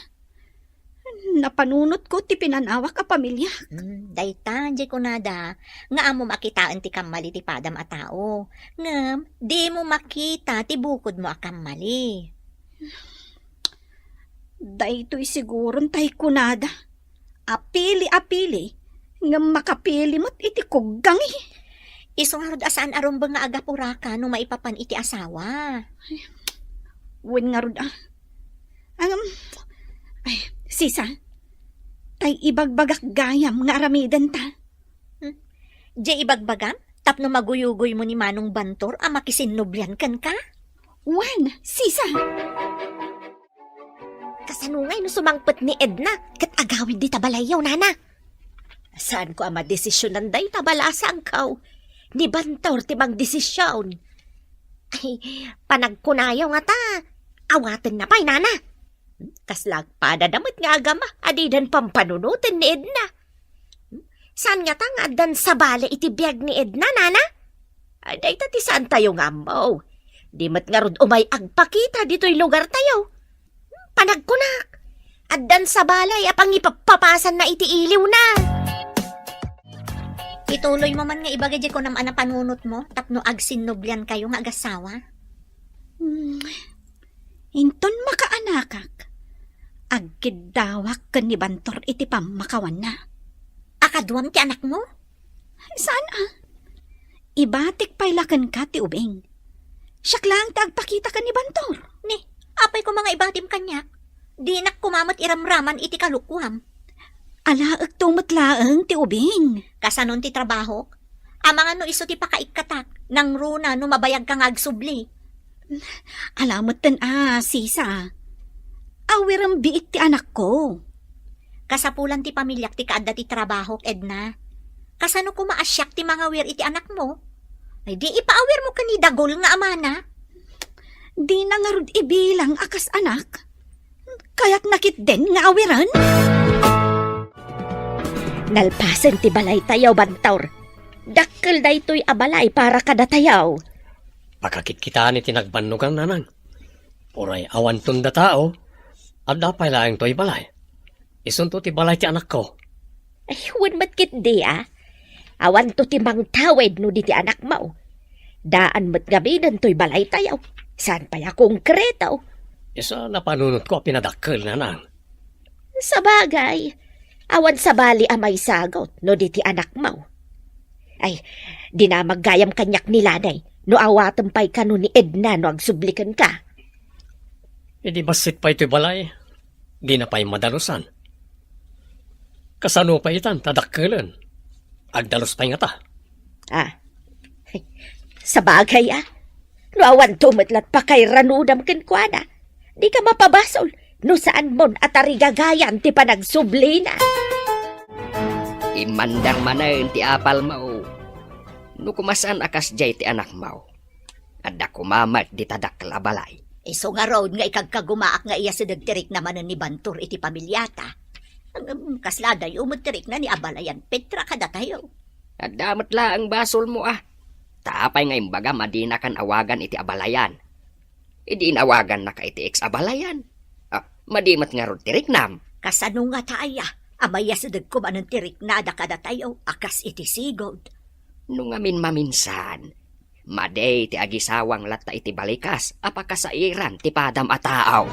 napanunotko ti pinanawak a pamiliak. Hmm, dayta, diay kunada, nga ammom a kitaen ti kammali ti padam a tao. Ngem, dimo makita ti bukodmo a kammali. Daytoy siguron tay kunada. Apili-apili, ngem makapili met iti kuggangi. Isu ngarud a saan a rumbeng nga agapuraka no maipapan iti asawa. Wen ngarud a. Ngem, ay, Sisa, tay ibagbagak gayam nga aramidenta. Hmm? Diay ibagbagam? Tapno maguyugoymo ni Manong Bantor a makisinnublian kenka? Wen, Sisa! Kasano ngay no sumangpet ni Edna ket agawid dita balayyo, nana? Saanko a madesisionan dayta balasangko. Ni Bantor ti mangdesision. Ay, panagkunayo ngata, awatenna pay, nana. Kasla agpadada met nga agama a didan pampanunoten ni Edna. Saan ngata nga addan sabali iti biag ni Edna, nana? Ay, dayta ti saantayo nga ammo. Di met ngarud umay agpakita ditoy lugartayo. Panagkunak, addan sabali a pangipappapasanna iti iliwna. Ituloymo man nga ibaga diay kunam a napanunotmo tapno agsinnubliankayo nga agassawa. Hmm. Inton makaanakak, agkiddawak ken ni Bantor iti pammakawanna. A, kaduam ti anakmo? Saan a? Ibatik pay la kenka ti ubing. Siak laeng ti agpakita ken ni Bantor. Ni, apay koma nga ibatim kaniak? Dinak koma met iramraman iti kalokuam. Alaekto met laeng ti ubing. Kasanon ti trabahok? Amangan no isu ti pakaikkatak, nangruna no mabayagka nga agsubli. Ala metten a, Sisa. Awirem biit ti anakko. Kasapulan ti pamiliak ti kaadda ti trabahok, Edna. Kasano koma a siak ti mangawir iti anakmo? Ay, di ipaawirmo ken ni Dagul nga amana. Dina ngarud ibilang a kas anak. Kayatna ketdin nga awiren? Nalpasen ti balaytayo, Bantor. Dakkel daytoy a balay para kadatayo. Pakakitkitaan iti nagbannogan, nanang. Uray awanton datao, adda pay laeng toy balay. Isunto ti balay ti anakko. Ay, wen met ketdi, a. Awanto ti mangtawid no di ti anakmo. Daan met ngamin toy balaytayo. Saan pay a konkreto. Isu a napanunotko a pinadakkel, nanang. Sabagay, awan sabali a maisagut no di ti anakmo. Ay, dinamag gayam kaniak ni Lanay, no awatem pay kano ni Edna no agsubli kenka. Idi bassit pay toy balay, dina pay madalusan. Kasano pay itan ta dakkelen? Agdalus pay ngata. Ah, sabagay, a. No awanto met la ti pakairanudam kenkuana, dika mapabasol no saanmon a tarigagayan ti panagsublina. Immandar manen ti apalmo. No koma saan a kasdiay ti anakmo, adda koma met dita dakkel a balay. Isu ngarud nga ikagkagumaak nga iyasideg ti rikna manen ni Bantor iti pamiliata. Ngem kasla adayo met ti rikna ni abalayan Petra kadatayo. Adda met laeng basolmo, a. Ta apay nga imbagam a dinakan awagan iti abalayan? Idi inawagannaka iti ex-abalayan, a, madi met ngarud ti riknam. Kasano ngata aya a mayasidegko manen ti riknada kadatayo a kas iti sigud? No ngamin maminsan, madi ti agisawang latta iti balikas a pakasairan ti padam a tao.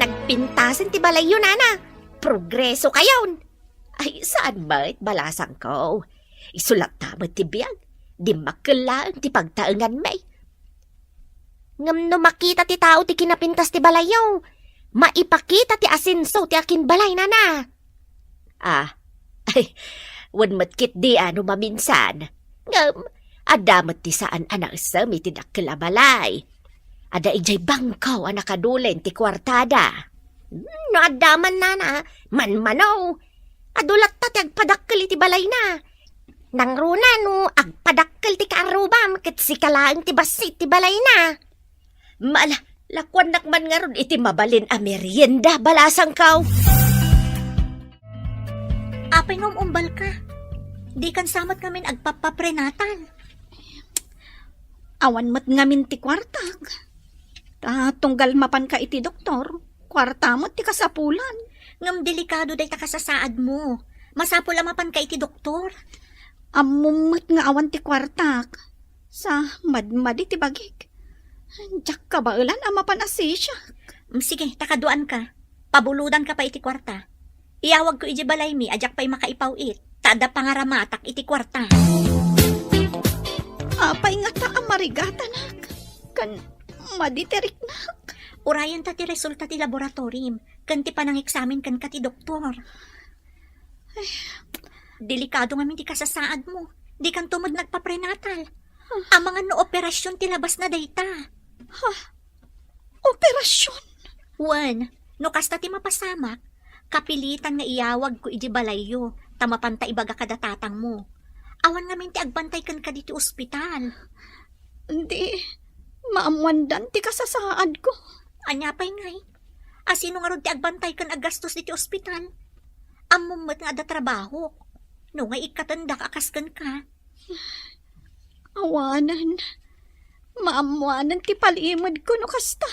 Nagpintasen ti balayyo, nana. Progresokayon. Ay, saan met, balasangko. Isu latta met ti biag. Dimmakkel laeng ti pagtaenganmi. Ngem no makita ti tao ti kinapintas ti balayyo, maipakita ti asenso ti akinbalay, nana. Ah, ay, wen met ketdi a no maminsan. Ngem, adda met ti saan a naisem iti dakkel a balay. Adda idiay bangko a nakadulen ti kuartada. Hmm, no adda man, nana, manmano. Adu latta ti agpadakkel iti balayna. Nangruna no agpadakkel ti kaarrubam ket sika laeng ti bassit ti balayna. Mala, lakuannak man ngarud iti mabalin a merienda, balasangko. Apay nga um-umbalka? Dikan sa met ngamin agpappaprenatal. Awan met ngamin ti kuartak. Ta tunggal mapanka iti doktor, kuarta met ti kasapulan. Ngem delikado dayta kasasaadmo. Masapul a mapanka iti doktor. Ammom met nga awan ti kuartak. Sa madmadi ti bagik. Diak kabaelan a mapan a sisiak. Mm, sige, ta kaduaanka. Pabulodanka pay iti kuarta. Iyawagko idiay balaymi a diak pay makaipaw-it, ta adda pangaramatak iti kuarta. Apay ngata a marigatanak? Ken madi ti riknak? Urayenta ti resulta ti laboratorim ken ti panangeksamin kenka ti doktor. Ay. Delikado ngamin ti kasasaadmo. Dikanto met nagpaprenatal. Amangan no operasion ti labasna dayta. Ha? Operasion? Wen, no kasta ti mapasamak, kapilitan nga iyawagko idiay balayyo, ta mapanta ibaga kada tatangmo. Awan ngamin ti agbantay kenka ditoy ospital. Di, maammoandan ti kasasaadko. Ania pay ngay? Asino ngarud ti agbantay ken aggastos ditoy ospital? Ammom met nga adda trabahok. No nga ikkatendak a kas kenka. Awanen. Maammoanen ti palimedko no kasta.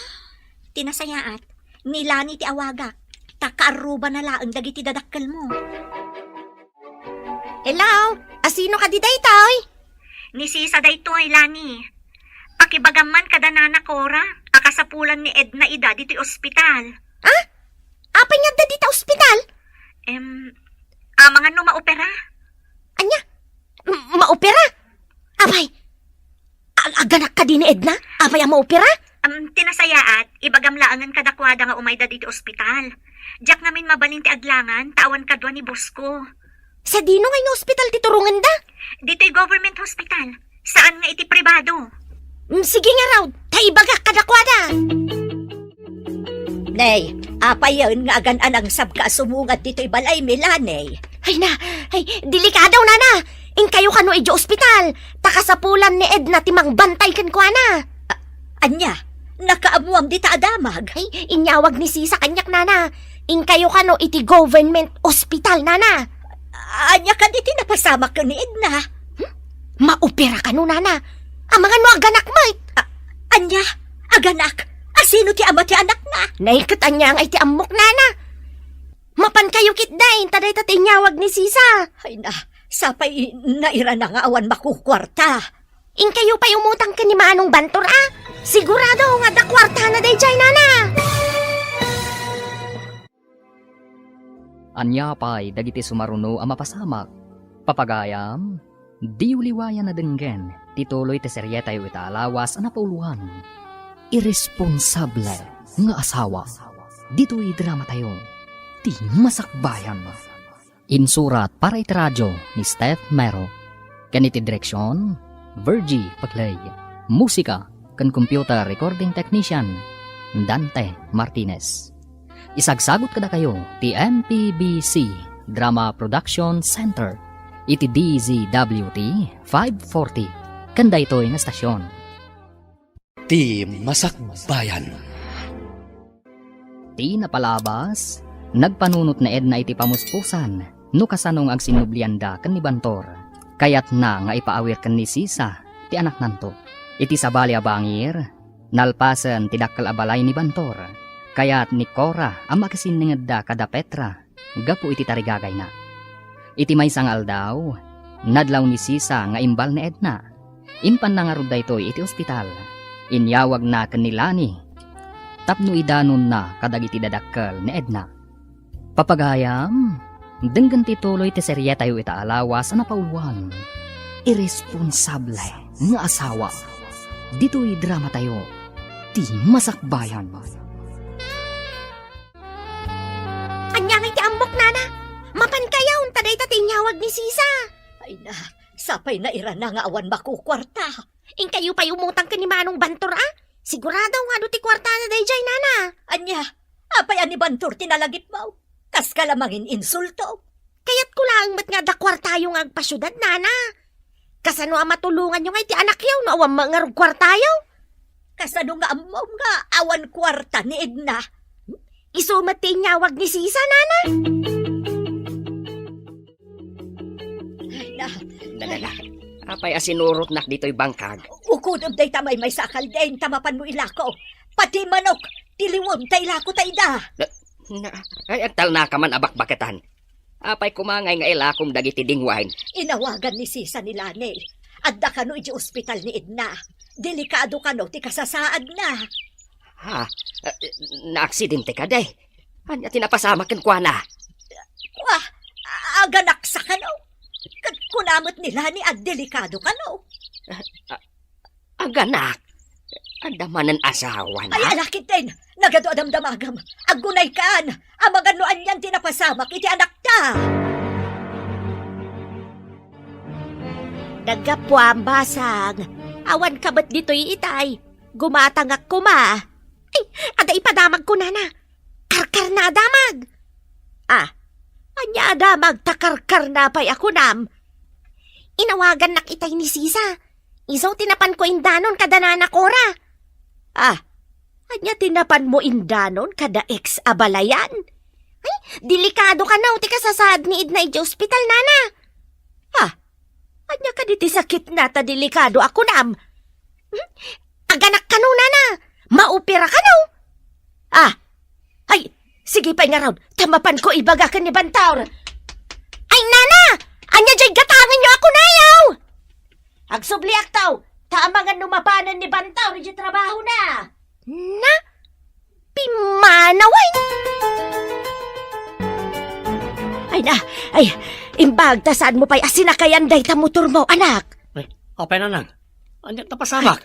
Ti nasayaat, ni Lani ti awagak, ta kaarrubana laeng dagiti dadakkelmo. Hello? Asino kadi daytoy? Ni Sisa daytoy, Lani. Pakibagam man kada Nana Cora a kasapulan ni Edna ida ditoy ospital. Ah? Apay nga adda dita ospital? Em, amangan no maopera. Ania? M-, maopera? Apay, ag-, aganak kadi ni Edna? Apay a maopera? Am, ti nasayaat, ibagam laengen kadakuada nga umayda ditoy ospital. Diak ngamin mabalin ti aglangan, ta awan kadua ni boss ko. Sadino ngay nga ospital ti turongenda? Ditoy government hospital. Saan nga iti pribado. Mm, sige ngarud, ta ibagak kadakuada. Nay, apayen nga agan-anangsabka a sumungad ditoy balaymi, Lani? Ay na, ay, delikado, Nana. Inkayo kano idiay ospital, ta kasapulan ni Edna ti mangbantay kenkuana. A-, ania? Nakaammoam dita a damag? Ay, inyawag ni Sisa kaniak, Nana. Inkayo kano iti government ospital, Nana. Ania kadi ti napasamak ken ni Edna? Hmm? Maopera kano, Nana. Amangan no aganak met. A-, ania? Aganak? Asino ti ama ti anakna? Nay, ket ania ngay ti ammok, Nana? Mapankayo ketdin, ta dayta ti inyawag ni Sisa. Ay na, sapay nairana nga awan makukuarta. Inkayo pay umutang ken ni Manong Bantor, a? Sigurado nga adda kuartana daydiay, nana. Ania pay dagiti sumaruno a mapasamak? Papagayam, diyo liwayan a denggen ti tuloy ti serietayo ita a lawas a napauloan, Irresponsable nga Asawa. Ditoy dramatayo, Ti Masakbayan. Insurat para iti radio ni Steph Mero, ken iti direksion, Virgie Paclay. Musika ken computer recording technician, Dante Martinez. Isagsagut kadakayo ti M P B C Drama Production Center iti D Z W T five forty ken daytoy nga estasion. Ti Masakbayan. Ti napalabas, nagpanunot ni Edna iti pamuspusan no kasano nga agsinnublianda ken ni Bantor. Kayatna nga ipaawir ken ni Sisa ti anaknanto. Iti sabali a bangir, nalpasen ti dakkel a balay ni Bantor. Kayat ni Cora a makisinningedda kada Petra gapu iti tarigagayna. Iti maysa nga aldaw, nadlaw ni Sisa nga imbal ni Edna. Impanna ngarud daytoy iti ospital. Inyawagna ken ni Lani tapno idanonna kadagiti dadakkel ni Edna. Papagayam, denggen ti tuloy ti serietayo ita a lawas a napauloan, Irresponsable nga Asawa. Ditoy dramatayo, Ti Masakbayan. Ania ngay ti ammok, nana? Mapankayo, ta dayta ti inyawag ni Sisa. Ay na, sapay nairana nga awan makukuarta. Inkayo pay umutang ken ni Manong Bantor, a? Sigurado nga adu ti kuartana daydiay, nana. Ania, apay a ni Bantor ti nalagipmo? Kaska la mangininsulto. Kayatko laeng met nga adda kuartayo nga agpasiudad, nana. Kasano a matulonganyo ngay ti anakyo no awan met ngarud kuartayo? Kasano nga ammom nga awan kuarta ni Edna? Isu met ti inyawag ni Sisa, nana. Ay, na. Dala, dala. Apay a sinurotnak ditoy bangkag? Ukudem dayta maymaysa a kalding ta mapanmo ilako. Pati manok, ti liwem ta ilako ta ida. Na, na, ay, agtalnaka man a bakbaketan. Apay koma ngay nga ilakom dagiti dingwain? Inawagan ni Sisa ni Lani. Adda kano iti ospital ni Edna. Delikado kano ti kasasaadna. Ha? Ah, naaksidente kadi? Ania ti napasamak kenkuana? Kua, aganaksa kano? Ket kuna met ni Lani a delikado kano. Ah, ah, Aganak, adda manen asawana? Ay, alakit din! Nagadu a damdamagam! Agunaykan! Amangan no anian ti napasamak iti anakta! Naggapuam, basang. Awan ka met ditoy itay. Gumatangak koma. Ay, adda ipadamagko, nana. Karkarna a damag. Ah, ania a damag ta karkarna pay a kunam? Inawagannak itay ni Sisa. Isu ti napanko indanon kada nana Cora. Ah, ania ti napanmo indanon kada ex a balayan? Ay, delikado kano ti kasasaad ni Edna idiay ospital, nana. Ah, ania kadi ti sakitna ta delikado a kunam? Hmm? Aganak kano, nana? Maopera kano? Ah, ay, sige pay ngarud, ta mapanko ibaga ken ni Bantor. Ay, nana! Ania diay gatangenyo a kunayaw? Agsubliakto, ta amangan no mapanen ni Bantor idiay trabahona. Na? Pimmanawen! Ay na, ay, imbag ta saanmo pay a sinakayan dayta motormo, anak. Ay, apay, nanang? Ania ti napasamak?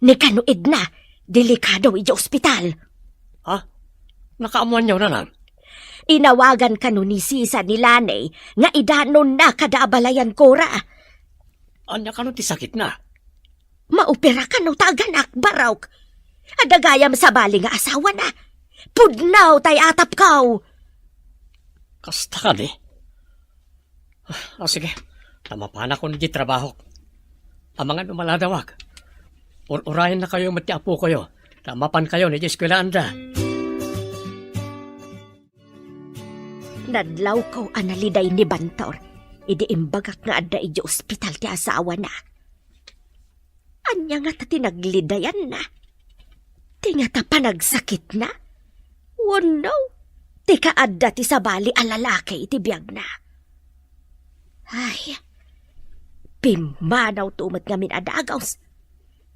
Ni kano Edna, delikado idiay ospital. Ha? Nakaammoanyo, nanang? Inawagan kano ni Sisa ni Lani nga idanonna kada abalayan Cora. Ania kano ti sakitna? Maopera kano ta aganak, barok. Adda gayam sabali nga asawana. Pudno tay atapko. Kasta kadi? Ah, sige. Ta mapanakon idiay trabahok. Amangan no maladawak. Ur-urayennakayo met ti apokoyo. Ta mapankayo idiay eskuelaanda. Nadlawko a naliday ni Bantor idi imbagak nga adda idiay ospital ti asawana. Ania ngata ti naglidayanna? Ti ngata panagsakitna? Wenno, ti kaadda ti sabali a lalaki iti biagna. Ay, pimmanaw to met ngamin a dagus.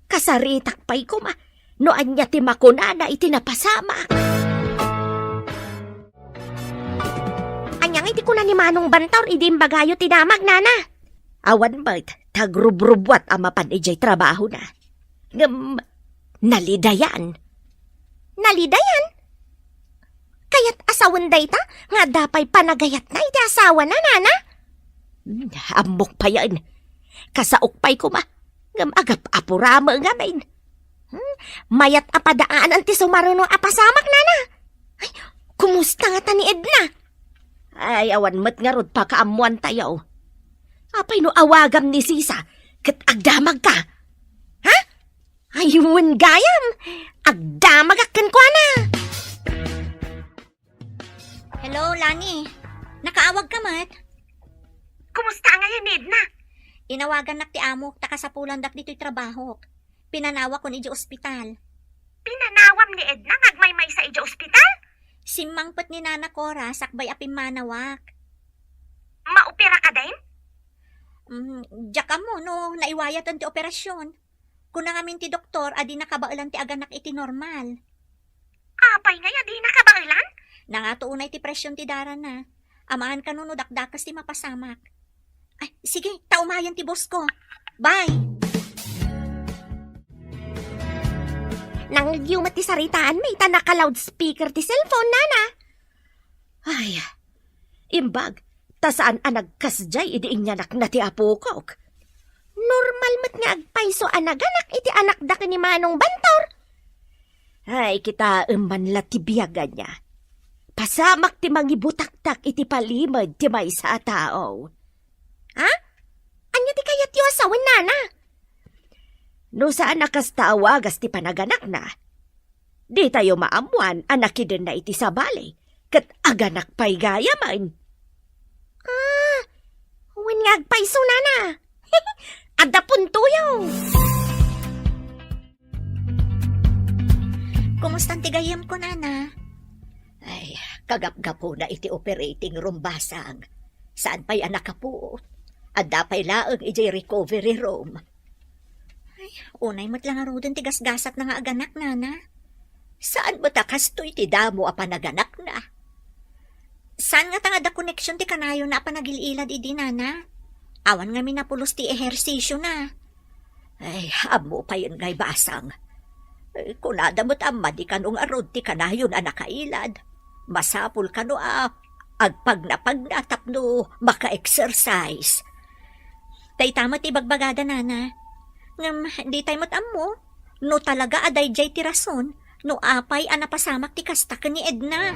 Kasaritak pay koma no ania ti makunana iti napasamak. Ania nga iti kuna ni Manong Bantaur idi imbagayo ti damag, nana? Awan met, ta agrubrubbuat a mapan idiay trabahona. Ngem, nalidayan. Nalidayan? Kayat a sawen dayta nga adda pay panagayatna iti asawana, nana? Hmm, ammok payen. Kasaok pay koma, ngem agap-apurami ngamin. Hmm, mayat a padaanan ti sumaruno a pasamak, nana. Ay, kumusta ngata ni Edna? Ay, awan met ngarud pakaammoantayo. Apay no awagam ni Sisa ket agdamagka? Ha? Ay, wen gayam, agdamagak kenkuana. Hello, Lani. Nakaawag ka met? Kumusta ngayon ni Edna? Inawagannak ti amok ta kasapulandak ditoy trabahok. Pinanawakon idiay ospital. Pinanawam ni Edna nga agmaymaysa idiay ospital? Simmangpet ni Nana Cora sakbay a pimmanawak. Maopera ka din? Mm, diak ammo no naiwayatan ti operasyon. Kuna ngamin ti doktor a di nakabaelan ti aganak iti normal. Apay ngay a di nakabaelan? Nangato unay ti presyon ti darana. Amaan kano no dakdakes ti mapasamak. Ay, sige, ta umayen ti boss ko. Bye! Nangngegyo met ti saritaan mi ta naka-loudspeaker ti cellphone, nana. Ay, imbag, ta saan a nagkasdiay idi inyanakna ti apokok. Normal met nga agpayso a naganak iti anakda ken ni Manong Bantaur. Ay, kitaem man la ti biag ania. Pasamak ti mangibutaktak iti palimed ti maysa a tao. Ha? Ania ti kayatyo a sawen, nana? No saan a kasta a wagas ti panaganakna, ditayo maammoan a nakidenna iti sabali, ket aganak pay gayamen. Ah, wen nga agpayso, nana. Adda puntoyo. Kumusta ti gayyemko, nana? Ay, kagapgapuna iti operating room, basang. Saan pay a nakapuot? Adda pay laeng idiay recovery room. Ay, unay met la ngaruden ti gasgasatna nga aganak, nana. Saan met a kastoy ti damo a panaganakna? Saan ngata nga adda koneksyon ti kanayonna a panagil-ilad idi, nana? Awan ngamin a pulos ti ehersisiona. Ay, ammo payen ngay, basang. Eh, kunada met a madi kano ngarud ti kanayon a nakailad. Masapul kano a agpagnapagna tapno maka-exercise. Dayta met ti ibagbagada, nana. Ngem, ditay met ammo no talaga a daydiay ti rason no apay a napasamak ti kasta ken ni Edna.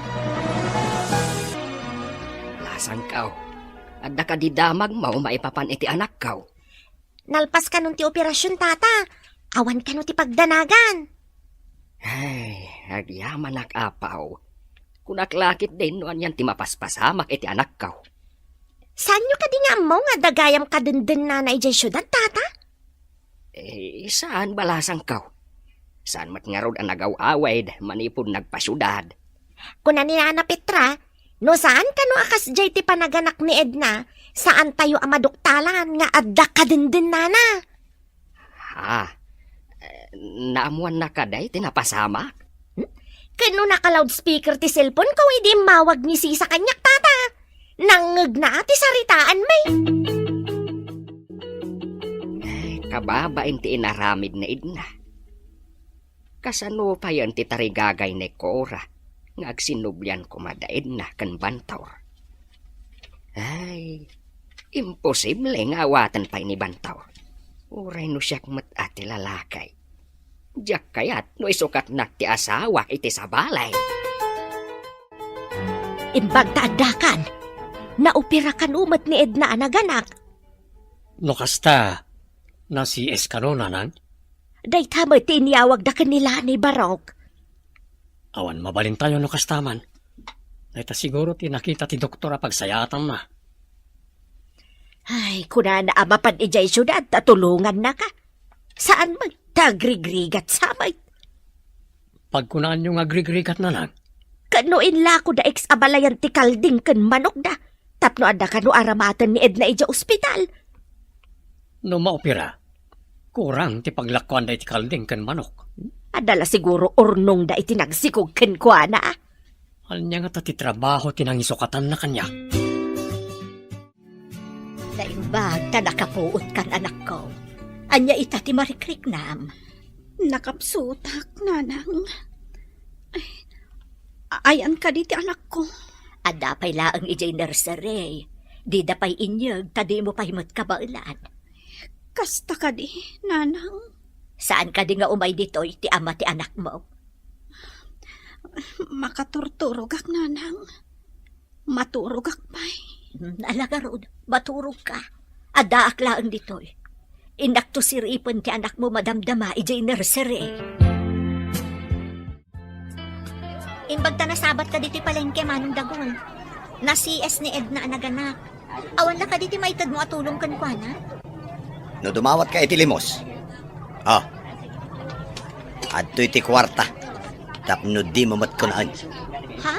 Lasangkaw, adda kadi damagmo maipapan iti anakkaw? Nalpas kanon ti operasyon, tata. Awan kano ti pagdanagan. Ay, agyamanak, apaw. Kunak la ketdin no anian ti mapaspasamak iti anakkaw. Saanyo kadi nga ammo nga adda gayam kadendennana idiay siudad, tata? Eh, saan, balasangkaw. Saan met ngarud a nagaw-awid manipud nagpasiudad. Kuna ni Nana Petra, no saan kano a kasdiay ti panaganak ni Edna, saantayo a maduktalan nga adda kadendennana. Ha? Eh, naammoanna kadi ti napasamak? Hmm? Ken no naka-loudspeaker ti cellphone ko idi immawag ni Sisa kaniak, tata. Nangngegna ti saritaan mi. Eh, kababain ti inaramid ni Edna. Kasano payen ti tarigagay ni Cora nga agsinublian koma da Edna ken Bantaur? Ay, imposible nga awaten pay ni Bantaur. Uray no siak met a ti lalaki. Diak kayat no isukatnak ti asawak iti sabali. Imbag ta addakan, naopera kano met ni Edna a naganak. No kasta, na-C S kano, nanang? Dayta met ti inyawagda ken ni Lani, Barok. Awan mabalintayo no kasta man. Dayta siguro ti nakita ti doktor a pagsayaatanna. Ay, kunana a mapan idiay siudad ta tulongannaka. Saan met ta agrigrigat sa met. Pagkunaanyo nga agrigrigat, nanang? Tapno inlako da X a balayan ti kalding ken manokda, tapno adda kano aramaten ni Edna idiay ospital. No maopera, kurang ti paglakuanda iti kalding ken manok. Adda la siguro urnongda iti nagsikog kenkuana. Ania ngata ti trabaho ti nangisukatanna kaniak? Naimbag ta nakapuotkan, anakko. Ania ita ti marikriknam? Nakapsutak, nanang. Ay, ayan kadi ti anakko? Adda pay laeng idiay nursery. Dida pay inyeg ta dimo pay met kabaelan. Kasta kadi, nanang? Saan kadi nga umay ditoy ti ama ti anakmo? Makaturturogak, nanang. Maturogak pay. Hmm, ala ngarud, maturogka. Addaak laeng ditoy. Innakto siripen ti anakmo madamdama idiay nursery. Imbag ta nasabatka ditoy palengke, Manong Dagul. Na-C S ni Edna a naganak. Awan la kadi ti maitedmo a tulong kenkuana? No dumawatka iti limos, ah, adtoy ti kuarta tapno dimo met kunaen. Ha?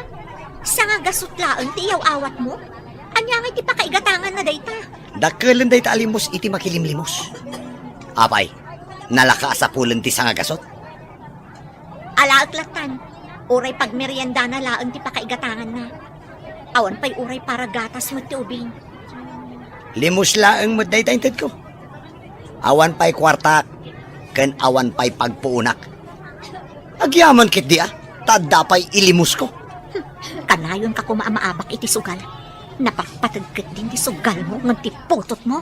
Sangagasut laeng ti iyaw-awatmo? Ania ngay ti pakaigatanganna dayta? Dakkelen dayta a limos iti makilimlimos. Apay, nalaka a sapulen ti sangagasut? Alaek lattan, uray pagmeriendana laeng ti pakaigatanganna. Awan pay uray para gatas met ti ubing. Limos laeng met dayta intedko. Awan pay kuartak, ken awan pay pagpuonak. Agyaman ketdi a, ta adda pay ilimosko. Kanayonka koma a maabak iti sugal. Napatpateg ketdin ti sugalmo ngem ti putotmo.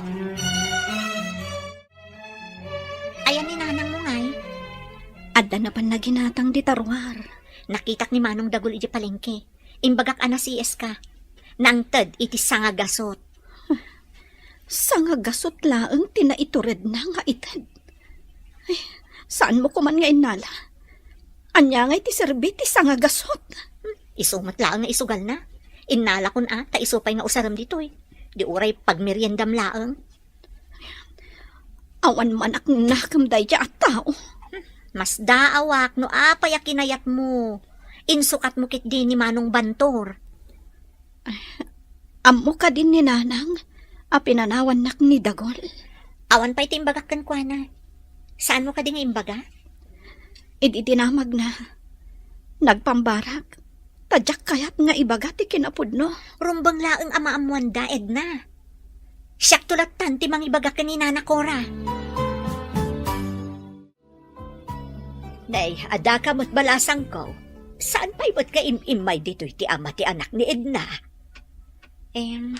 Ayan ni nanangmo ngay? Adda napan naginatang dita ruar. Nakitak ni Manong Dagul idiay palengke. Imbagak a na-C S ka. Nangted iti sangagasut. Sangagasut laeng ti naituredna nga ited. Ay, saanmo koman nga innala? Ania ngay ti serbi ti sangagasut? Isu met laeng nga isugalna. Innalakon a, ta isu pay nga usarem ditoy. Di uray pagmeriendam laeng. Awan man a nakem dayta a tao. Masdaawak no apay a kinayatmo. Insukatmo ketdi ni Manong Bantor. Ammo kadi ni Nanang a pinanawannak ni Dagul? Awan pay ti imbagak kenkuana. Saanmo kadi nga imbaga? Idi dinamagna, nagpambarak. Ta diak kayat nga ibaga ti kinapudno. Rumbeng laeng a maammoanda, Edna. Siakto lattan ti mangibaga ken ni Nana Cora. Nay, adda ka met balasangko. Saan pay met nga im-immay ditoy ti ama ti anak ni Edna? Em,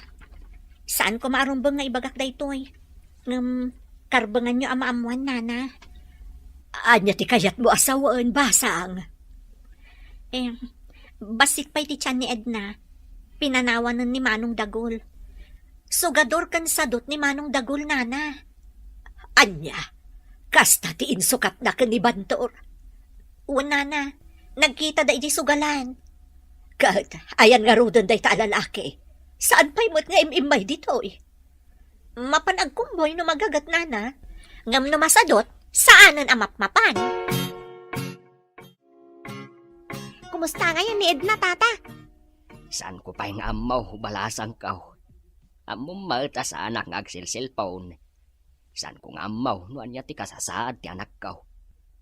saan ko maarumbeng nga ibagak daytoy. Ngem, karbenganyo a maammoan, Nana. Ania ti kayatmo a sawen, basang? Em, bassit pay ti tian ni Edna. Pinanawanen ni Manong Dagul. Sugador ken sadut ni Manong Dagul, Nana. Ania? Kasta ti insukatna ken ni Bantor? Wen, Nana, nagkitada idiay sugalan. Ket, ayan ngaruden dayta a lalaki? Saan pay met nga im-immay ditoy? Mapan agkumbuy no magaget, Nana. Ngem no masadut, saanen a mapmapan. Kumusta ngayen ni Edna, Tata? Saanko pay nga ammo, balasangko. Ammom met a saanak nga agselselpon. Saanko nga ammo no ania ti kasasaad ti anakko.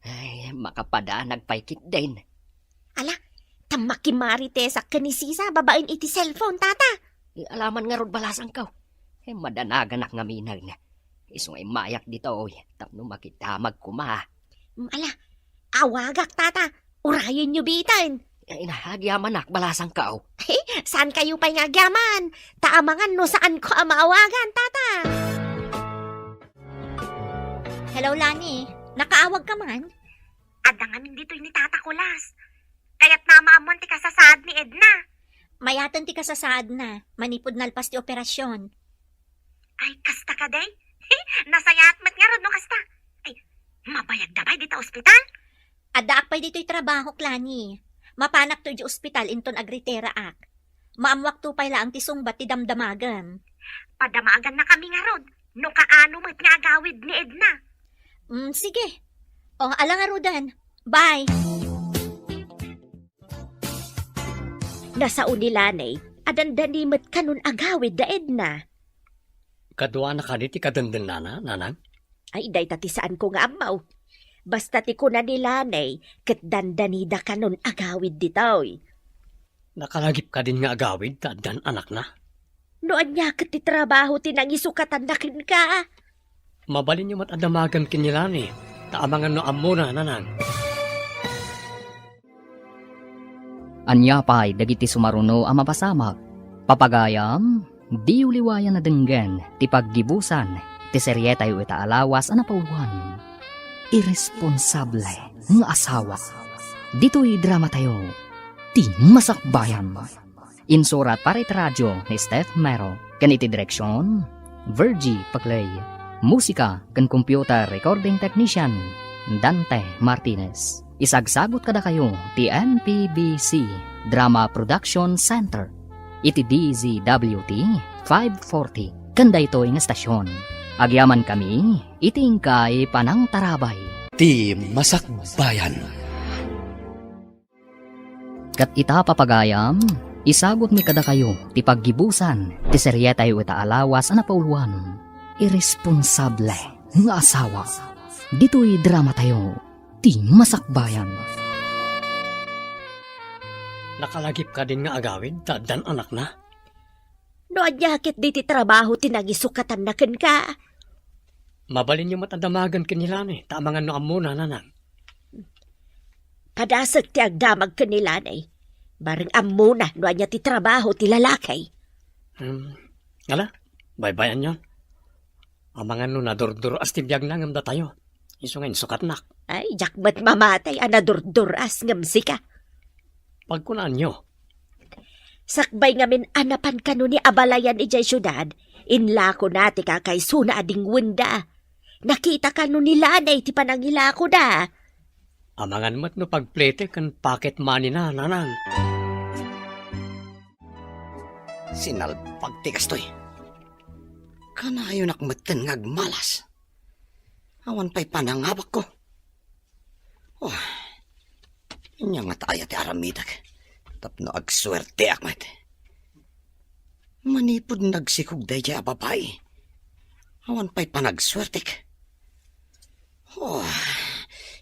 Ay, makapadanag pay ketdin. Ala, ta makimarites ken ni Sisa babaen iti cellphone, Tata. Ay, ala man ngarud, balasangko. Ay, madanaganak ngamin. Isu nga immayak ditoy tapno makidamag koma. Mm, ala, awagak, Tata. Urayenyo bitan. Ay, na, agyamanak, balasangko. Saankayo pay nga agyaman? Ta amangan no saanko a maawagan, Tata. Hello, Lani. Nakaawag ka man? Adda ngamin ditoy ni Tata Kulas. Kayatna a maammuan ti kasasaad ni Edna. Mayaten ti kasasaadna manipud nalpas ti operasyon. Ay, kasta kadi? Nasayaat met ngarud no kasta. Ay, mabayagda pay dita ospital? Addaak pay ditoy trabahok, Lani. Mapanakto idiay ospital inton agritiraak. Maammuakto pay laeng ti sungbat ti damdamagem. Padamagannakami ngarud no kaano met nga agawid ni Edna. Mm, sige. O, ala ngaruden. Bye. Nasao ni Lanay a dandani met kanon agawid da Edna. Kaduana kadi ti kadendennana, nanang? Ay, dayta ti saanko nga ammo. Basta ti kuna ni Lanay, ket dandanida kanon agawid ditoy. Nakalagip kadin nga agawid ta addan anakna? No ania ket ti trabaho ti nangisukatanna kenka? Mabalinyo met a damagen ken ni Lanay, ta amangan no ammona, nanang. Ania pay dagiti sumaruno a mapasamak? Papagayam, diyo liwayan a denggen ti paggibusan ti serietayo ita a lawas a napauluan. Irresponsable nga asawa. Ditoy dramatayo, ti masakbayan. Insurat para iti radio ni Steph Mero, ken iti direksion, Virgie Paclay. Musika ken computer recording technician, Dante Martinez. Isagsagut kadakayo ti M P B C Drama Production Center iti D Z W T five forty ken daytoy nga estasion. Agyamankami iti inkay panangtarabay. Ti masakbayan. Ket ita, papagayam, isagutmi kadakayo ti paggibusan ti serietayo ita a lawas a napauluan. Irresponsable nga asawa. Ditoy dramatayo, ti masakbayan. Nakalagip kadin nga agawid ta addan anakna? No ania ket diti trabaho ti nangisukatanna kenka? Mabalinyo met a damagen ken ni Lanay, ta amangan no ammona, nanang. Padasek ti agdamag ken ni Lanay. Bareng ammona no ania ti trabaho ti lalaki. Hmm. Ala, baybay-anyon. Amangan no nadurdur-as ti biagna ngem datayo. Isu nga insukatnak. Ay, diak met mamatay a nadurdur-as ngem sika. Pagkunaanyo. Sakbay ngamin a napan kano ni abalayan idiay siudad, inlakona ti kakaisuna a dingwenda. Nakita kano ni Lanay ti panangilakoda. Amangan met no pagplete ken pocket money na, nanang. Sinalbag ti kastoy. Kanayonak metten nga agmalas. Awan pay panangabakko. Oh, ania ngata aya ti aramidek tapno agsuerteak met? Manipud nagsikog daydiay a babai, awan pay panagsuertek. Oh,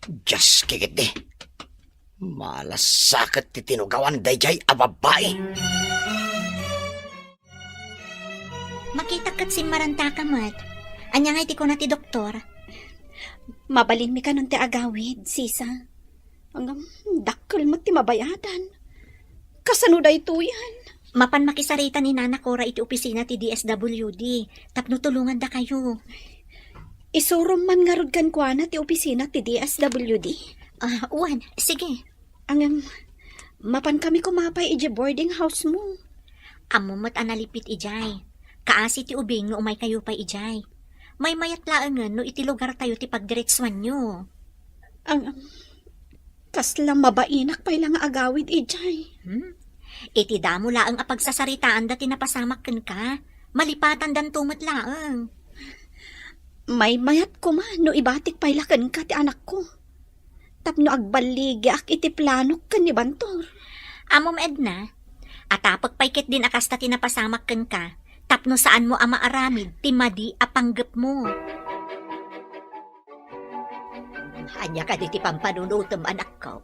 Dios, kikitdi. Malas saket ti tinugawan daydiay a babai. Makitak ket simmarantaka met. Ania ngay ti kuna ti doktor? Mabalinmi kanon ti agawid, sisa. Ngem, dakkel met ti mabayadan. Kasano daytoyen? Mapan makisarita ni Nana Cora iti opisina ti D S W D tapno tulongandakayo. Isurom man ngarud kenkuana ti opisina ti D S W D? Ah, wen, sige. Ngem, mapankami koma pay idiay boarding house mo. Ammom met a nalipit idiay. Kaasi ti ubing no umaykayo pay idiay. Maymayat laengen no iti lugartayo ti pagdiretsuanyo. Ngem, kasla mabainak pay la nga agawid idiay. Hmm? Iti damo laeng a pagsasaritaanda ti napasamak kenka, malipatandanto met laeng. Maymayat koma no ibatik pay la kenka ti anakko. Tapno agballigiak iti planok ken ni Bantor. Ammom, Edna, atapek pay ketdin a kasta ti napasamak kenka, tapno saanmo a maaramid ti madi a panggepmo. Ania kadi ti pampanunotem, anakko?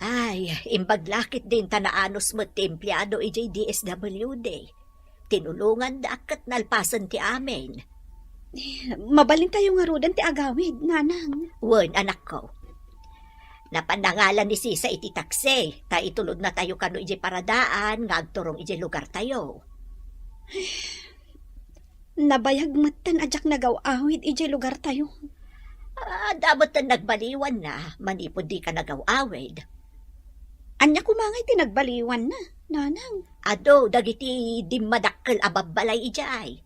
Ay, imbag la ketdin ta naanus met ti empleado idiay D S W D. Tinulongandak ket nalpasen ti amin. Mabalintayo ngaruden ti agawid, nanang. Wen, anakko. Napan nangalan ni Sisa iti taksi, ta itulodnatayo kano idiay paradaan nga agturong idiay lugartayo. Nabayag metten a diak nagaw-awid idiay lugartayo. Adda metten nagbaliwanna manipud dika nagaw-awid. Ania koma ngay ti nagbaliwanna, nanang? Adu dagiti dimmadakkel a babbalay idiay.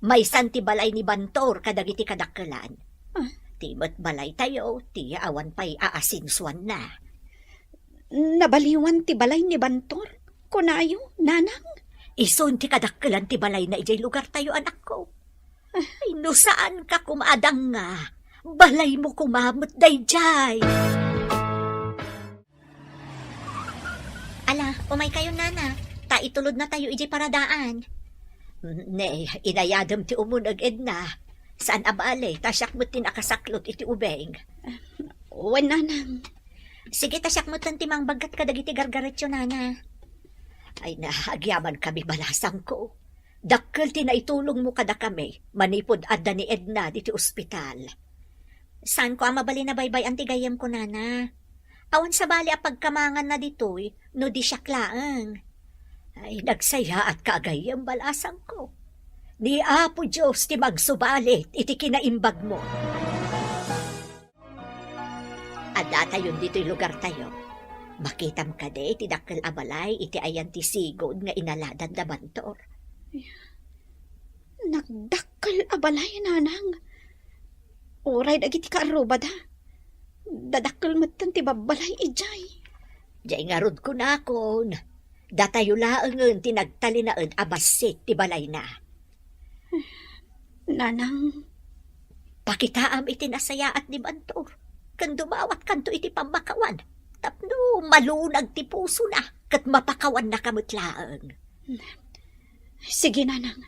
Maysan ti balay ni Bantor kadagiti kadakkelan. Ah. Ti met balaytayo, ti awan pay aasensuanna. Nabaliwan ti balay ni Bantor? Kunayo, nanang? Isun ti kadakkelan ti balayna idiay lugartayo, anakko. Ay, no saanka koma a danga, balaymo koma met daydiay. Ala, Umaykayo, nana, ta itulodnatayo idiay paradaan. Ne, inayadem ti umuneg, Edna. Saan a bale, ta siak met ti nakasaklot iti ubing. Wen, nanang. Sige, ta siak metten ti mangbaggat kadagiti gargaretyo, nana. Ay na, agyamankami, balasangko. Dakkel ti naitulongmo kadakami manipud adda ni Edna diti ospital. Saanko a mabalin a baybay-an ti gayyemko, nana. Awan sabali a pagkamanganna ditoy no di siak laeng. Ay, nagsayaatka a gayyem, balasangko. Ni Apo Dios ti magsubali iti kinaimbagmo. Addatayon ditoy lugartayo. Makitam kadi ti dakkel a balay iti ayan ti sigud nga inaladan da Bantor? Nagdakkel a balay, nanang. Uray dagiti kaarrubada, dadakkel metten ti babbalay idiay. Diay ngarud kunakon, datayo laengen ti nagtalinaed a bassit ti balayna. Nanang. Pakitaam iti nasayaat ni Bantor, ken dumawatkanto iti pammakawan, tapno malunag ti pusona, ket mapakawannaka met laeng. Sige, nanang.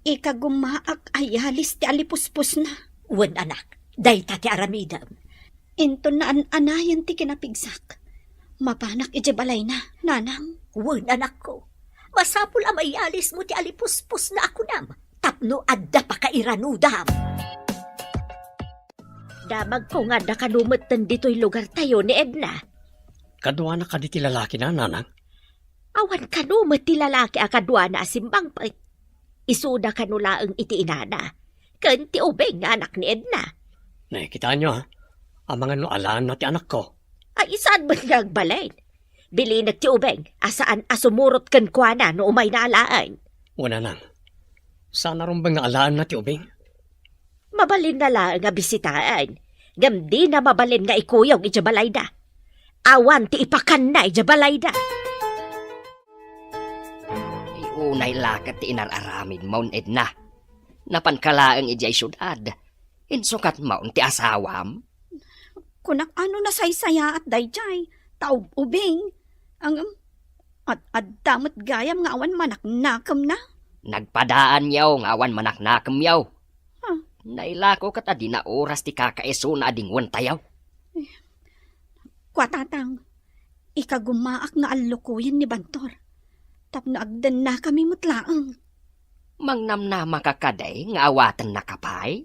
Ikagumaak a yalis ti alipuspusna. Wen, anak, dayta ti aramidem. Inton naan-anayen ti kinapigsak, mapanak idiay balayna, nanang. Wen, anakko, masapul a mayalismo ti alipuspusna a kunam, tapno adda pakairanudam. Damagko nga adda kano metten ditoy lugartayo ni Edna. Kaduana kadi ti lalakina, nanang? Awan kano met ti lalaki a kaduana a simmangpet. Isuda kano laeng iti inana ken ti ubing nga anak ni Edna. Ne, kitaenyo, a, amangan no alaenna ti anakko. Ay, saan met nga agbalin? Bilinek ti ubing a saan a sumurot kenkuana no umayna alaen. Wen, nanang. Saan a rumbeng nga alaenna ti ubing? Mabalinna laeng a bisitaen, ngem dina mabalin nga ikuyog idiay balayda. Awan ti ipakanna idiay balayda. Ay, unay la ket ti inar-aramidmo, Edna. Napanka laeng idiay siudad. Insukatmo ti asawam? Kunak a no nasaysayaat daydiay, ta ub-ubing. Ngem, ad-adda met gayam nga awan manaknakemna. Nagpadaanyo nga awan manaknakemyo. Huh. Nailako ket a dina oras ti kakaisuna a dinguentayo. Kua, tatang, ikagumaak nga allukoyen ni Bantor tapno agdennakami met laeng. Mangnamnamaka kadi nga awatennaka pay?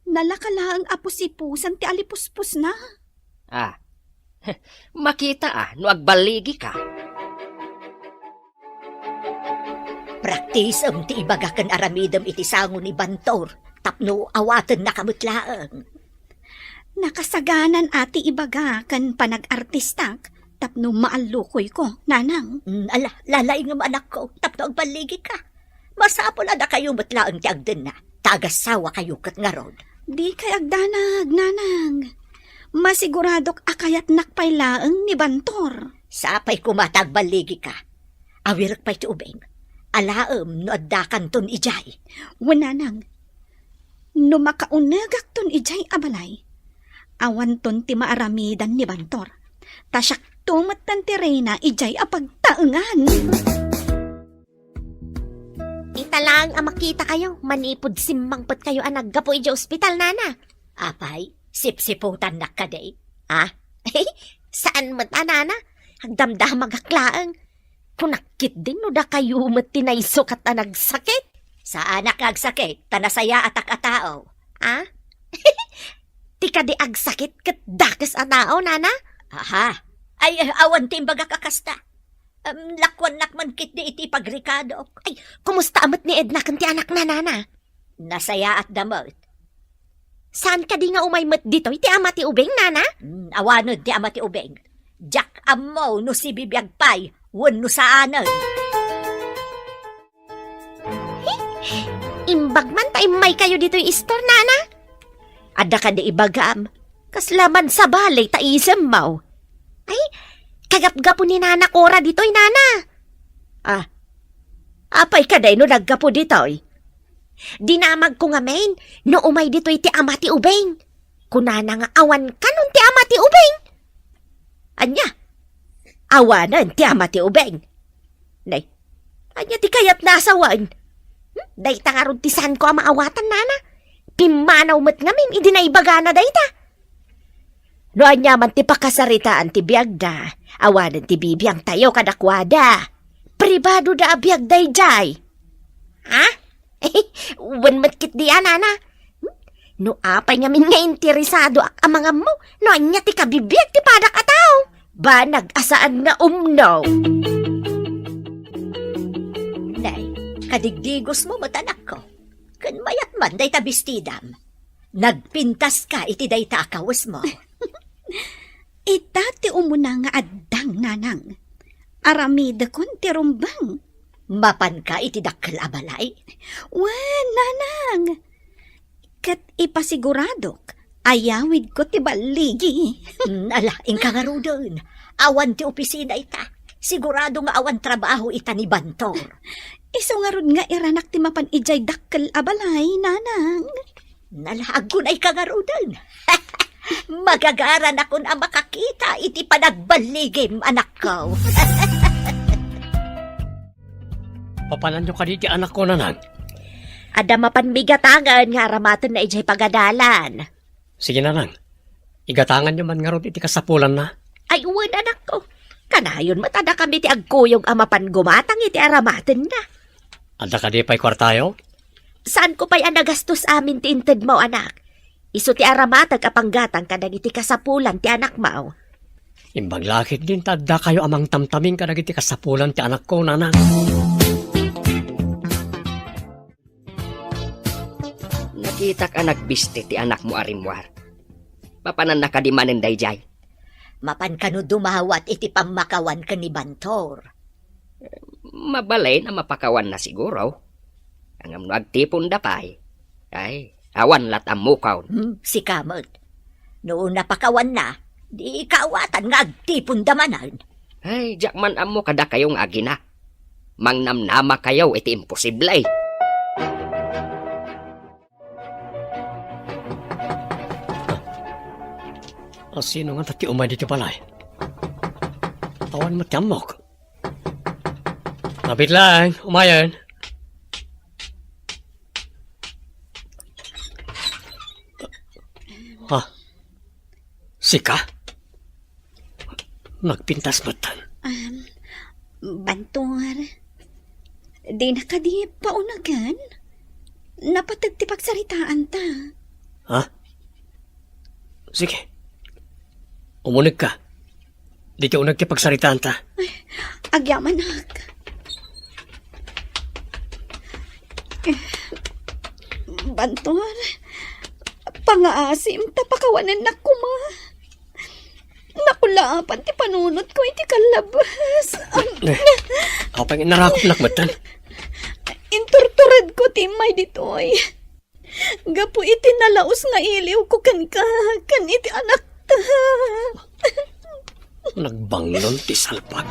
Nalaka laeng a pusipusan ti alipuspusna. Ah, makita a no agballigika. Praktisem ti ibaga ken aramidem iti sango ni Bantor tapno awatennaka met laeng. Nakasaganan a ti ibaga ken panag-artistak tapno maallukoyko, nanang. Mm, ala, lalaingem, anakko, tapno agballigika. Masapul a dakayo met laeng ti agdenna, ta agassawakayo ket ngarud. Dikay agdanag, nanang. Masiguradok a kayatnak pay laeng ni Bantor. Sapay koma ta agballigika. Awirek pay ti ubing. Alaem no addakanton idiay. Wen, nanang. No makaunegakton idiay a balay, awanton ti maaramidan ni Bantor. Ta siakto metten ti reyna idiay a pagtaengan. Ita laeng a makitakayo manipud simmangpetkayo a naggapu idiay ospital, nana. Apay, sipsiputannak kadi? Ah? Saan met a, nana. Agdamdamagak laeng. Kunak ketdin no dakayo met ti naisukat a nagsakit. Saanak nga agsakit, ta nasayaatak a tao. Ah? Ti kadi agsakit ket dakes a tao, nana? Aha. Ay, awan ti imbagak a kasta. Em, lakuannak man ketdi iti pagrikadok. Ay, kumusta a met ni Edna ken ti anakna, nana? Nasayaatda met. Saan kadi nga umay met ditoy ti ama ti ubing, nana? Hmm, awanen ti ama ti ubing. Diak ammo no sibibiag pay wenno saanen. Imbag man ta immaykayo ditoy istor, nana? Adda kadi ibagam, kasla man sabali ta isemmo. Ay, kagapgapu ni Nana Cora ditoy, nana. Ah, apay kadi no naggapu ditoy? Dinamagko ngamin no umay ditoy ti ama ti ubing. Kunana nga awan kanon ti ama ti ubing. Ania? Awanen ti ama ti ubing. Nay, ania ti kayatna a sawen? Hmm? Dayta ngarud ti saanko a maawatan, nana. Pimmanaw met ngamin idi naibagana dayta. No ania man ti pakasaritaan ti biagda, awanen ti bibiangtayo kadakuada. Pribadoda a biag daydiay. Ha? Wen met ketdi a, nana. No apay ngamin nga interesadoak a mangammo no ania ti kabibiag ti padak a tao, banag a saan nga umno. Nay, kadigdigosmo met, anakko. Ken mayat man dayta bestidam. Nagpintaska iti dayta a kawesmo. Ita ti umuna nga addang, nanang. Aramidekon ti rumbeng. Mapanka iti dakkel a balay? Wen, nanang. Ket ipasiguradok, ayawidko ti balligi. Mm, ala, inka ngaruden. Awan ti opisina ita. Sigurado nga awan trabaho ita ni Bantor. Isu ngarud nga iranak ti mapan idiay dakkel a balay, nanang. Nala, aggunayka ngaruden. Magagaranakon a makakita iti panagballigim, anakko. Papananyo kadi ti anakko, nanang? Adda mapan migatangen nga aramatenna idiay pagadalan. Sige, nanang. Igatanganyo man ngarud iti kasapulanna. Ay, wen, anakko. Kanayon met a dakami ti agkuyog a mapan gumatang iti aramatenna. Adda kadi pay kuartayo? Saanko pay a nagastos amin ti intedmo, anak. Isu ti aramatek a panggatang kadagiti kasapulan ti anakmo. Imbag la ketdin ta addakayo a mangtamtaming kadagiti kasapulan ti anakko, nanang. Nakitak a nagbisti ti anakmo a rimmuar. Mapananna kadi manen daydiay? Mapan kano dumawat iti pammakawan ken ni Bantor? Mabalin a mapakawanna siguro. Ngem no agtiponda pay, ay, awan lat' ammokon. Hmm, sika met. No napakawanna, di kaawatan nga agtiponda manen. Ay, diak man ammo kadakayo nga agina. Mangnamnamakayo iti imposible. A, sino ngata ti umay ditoy balay? Awan met ti ammok. Mabit laeng, umayen. Ha? Sika? Nagpintas met. Um, Bantor, dina kadi paunegen? Napateg ti pagsaritaanta. Ha? Sige. Umunegka. Dita uneg ti pagsaritaanta. Ay, agyamanak. Eh, Bantor, pangaasim ta pakawanennak koma. Nakulaapan ti panunotko iti kallabas. Eh, apay nga narakopnak metten? Inturturedko ti immay ditoy. Gapu iti nalaus nga iliwko kenka, ken iti anakta. Nagbanglon ti salpag.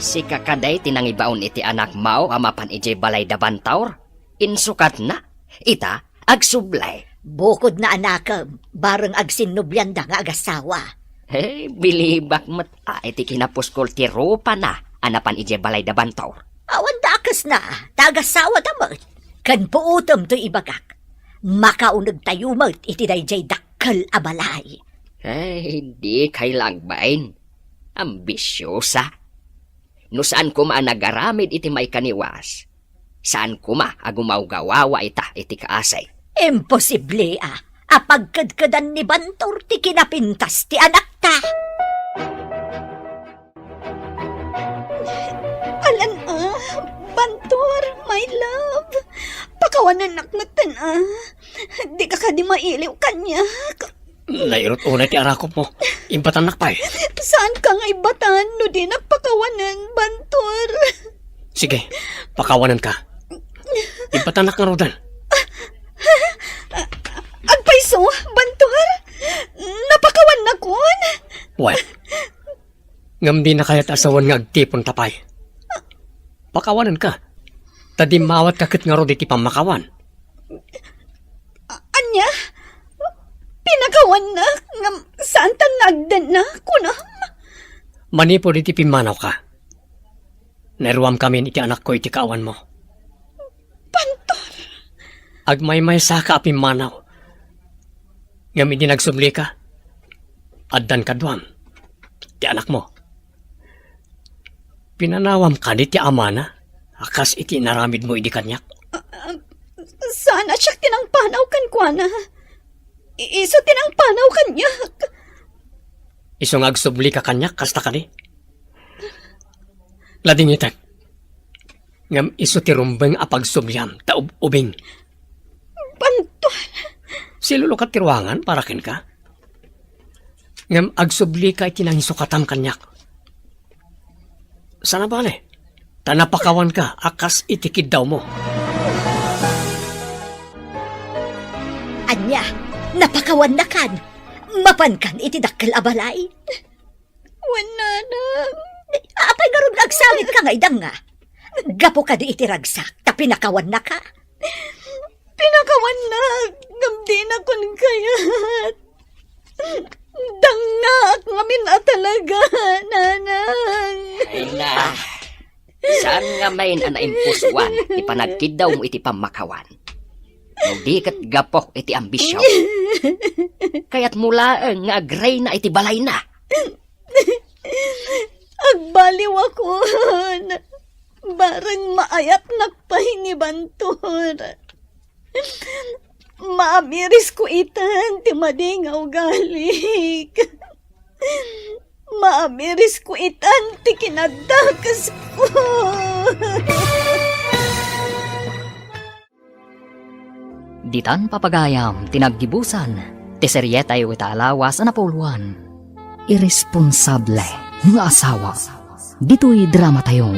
Sika kadi ti nangibaon iti anakmo a mapan idiay balay da Bantor? Insukatna? Ita, agsubli. Bukodna, anakem, bareng agsinnobianda nga agasawa. Eh, bilibak met a iti kinapuskol ti rupana a napan idiay balay da Bantor. Awan dakesna, ta agasawada met. Ken puotem toy ibagak. Makaunegtayo met iti daydiay dakkel a balay. Eh, dikay la agbain. Ambisiosa. No saan koma a nagaramid iti maikaniwas, saan koma a gumawgawawa ita iti kaasi. Imposible a, a pagkedkedan ni Bantor ti kinapintas ti anakta. Alan a, Bantor, my love. Pakawanennak metten a. Dika kadi mailiw kaniak. Nairut unay ti arakopmo. Ibatannak pay. Saanka nga ibatan no dinak pakawanen, Bantor? Sige, pakawanenka. Ibatannak ngaruden. Agpayso, Bantor? Napakawannakon? Wen, ngem dina kayat a sawen nga agtiponta pay. Pakawanenka. Ta dimmawatka ket ngarud iti pammakawan. A-, ania? Pinakawannak, ngem saantan nga agdenna, kunam? Manipud iti pimmanawka, nairuamkamin iti anakko iti kaawanmo. Pantor! Agmaymaysaka a pimmanaw, ngem idi nagsublika, addan kaduam ti anakmo. Pinanawam kadi ti amana a kas iti inaramidmo idi kaniak? Ah, ah, saan a siak ti nangpanaw kenkuana. I-, isu ti nangpanaw kaniak. Isu nga agsublika kaniak, kasta kadi? Ladingitek. Ngem isu ti rumbeng a pagsubliam ta ub-ubing. Pantuan! Silulukat ti ruangan para kenka. Ngem agsublika iti nangisukatam kaniak. Sana bale, ta napakawanka a kas iti kiddawmo. Ania, napakawannakan? Mapankan iti dakkel a balay? Wen, nanang. Apay ngarud nga agsangitka nga idanga? Gapu kadi iti ragsak, ta pinakawannaka? Pinakawannak, ngem dinakon kayat. Dangngaak ngamin a talaga, nanang. Ay na, saan ngamin a naimpusuan ti panagkiddawmo iti pammakawan? No di ket gapu iti ambisio. Kayatmo laeng nga agrayna iti balayna. Agbaliwakon. Bareng maayatnak pay ni Bantor. Maamirisko itan ti madi nga ugalik. Maamirisko itan ti kinaddakesko. Ditan papagayam ti naggibusan ti serietayo ita a lawas a napuloan. Irresponsable nga asawa. Ditoy dramatayo,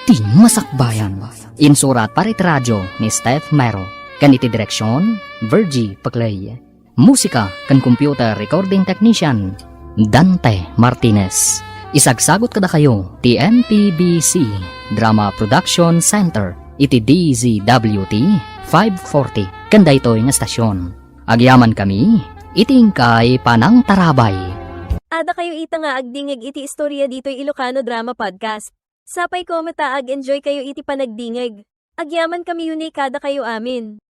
Ti Masakbayan. Insurat para iti radio ni Steph Mero, ken iti direksion, Virgie Paclay. Musika ken computer recording technician, Dante Martinez. Isagsagut kadakayo ti M P B C Drama Production Center iti D Z W T five forty ken daytoy nga estasion. Agyamankami iti inkay panangtarabay. Adda kayo ita nga agdingig iti istorya ditoy Ilocano Drama Podcast. Sapay ko met a ag-enjoy kayo iti panagdingig. Agyamankami unay kadakayo amin.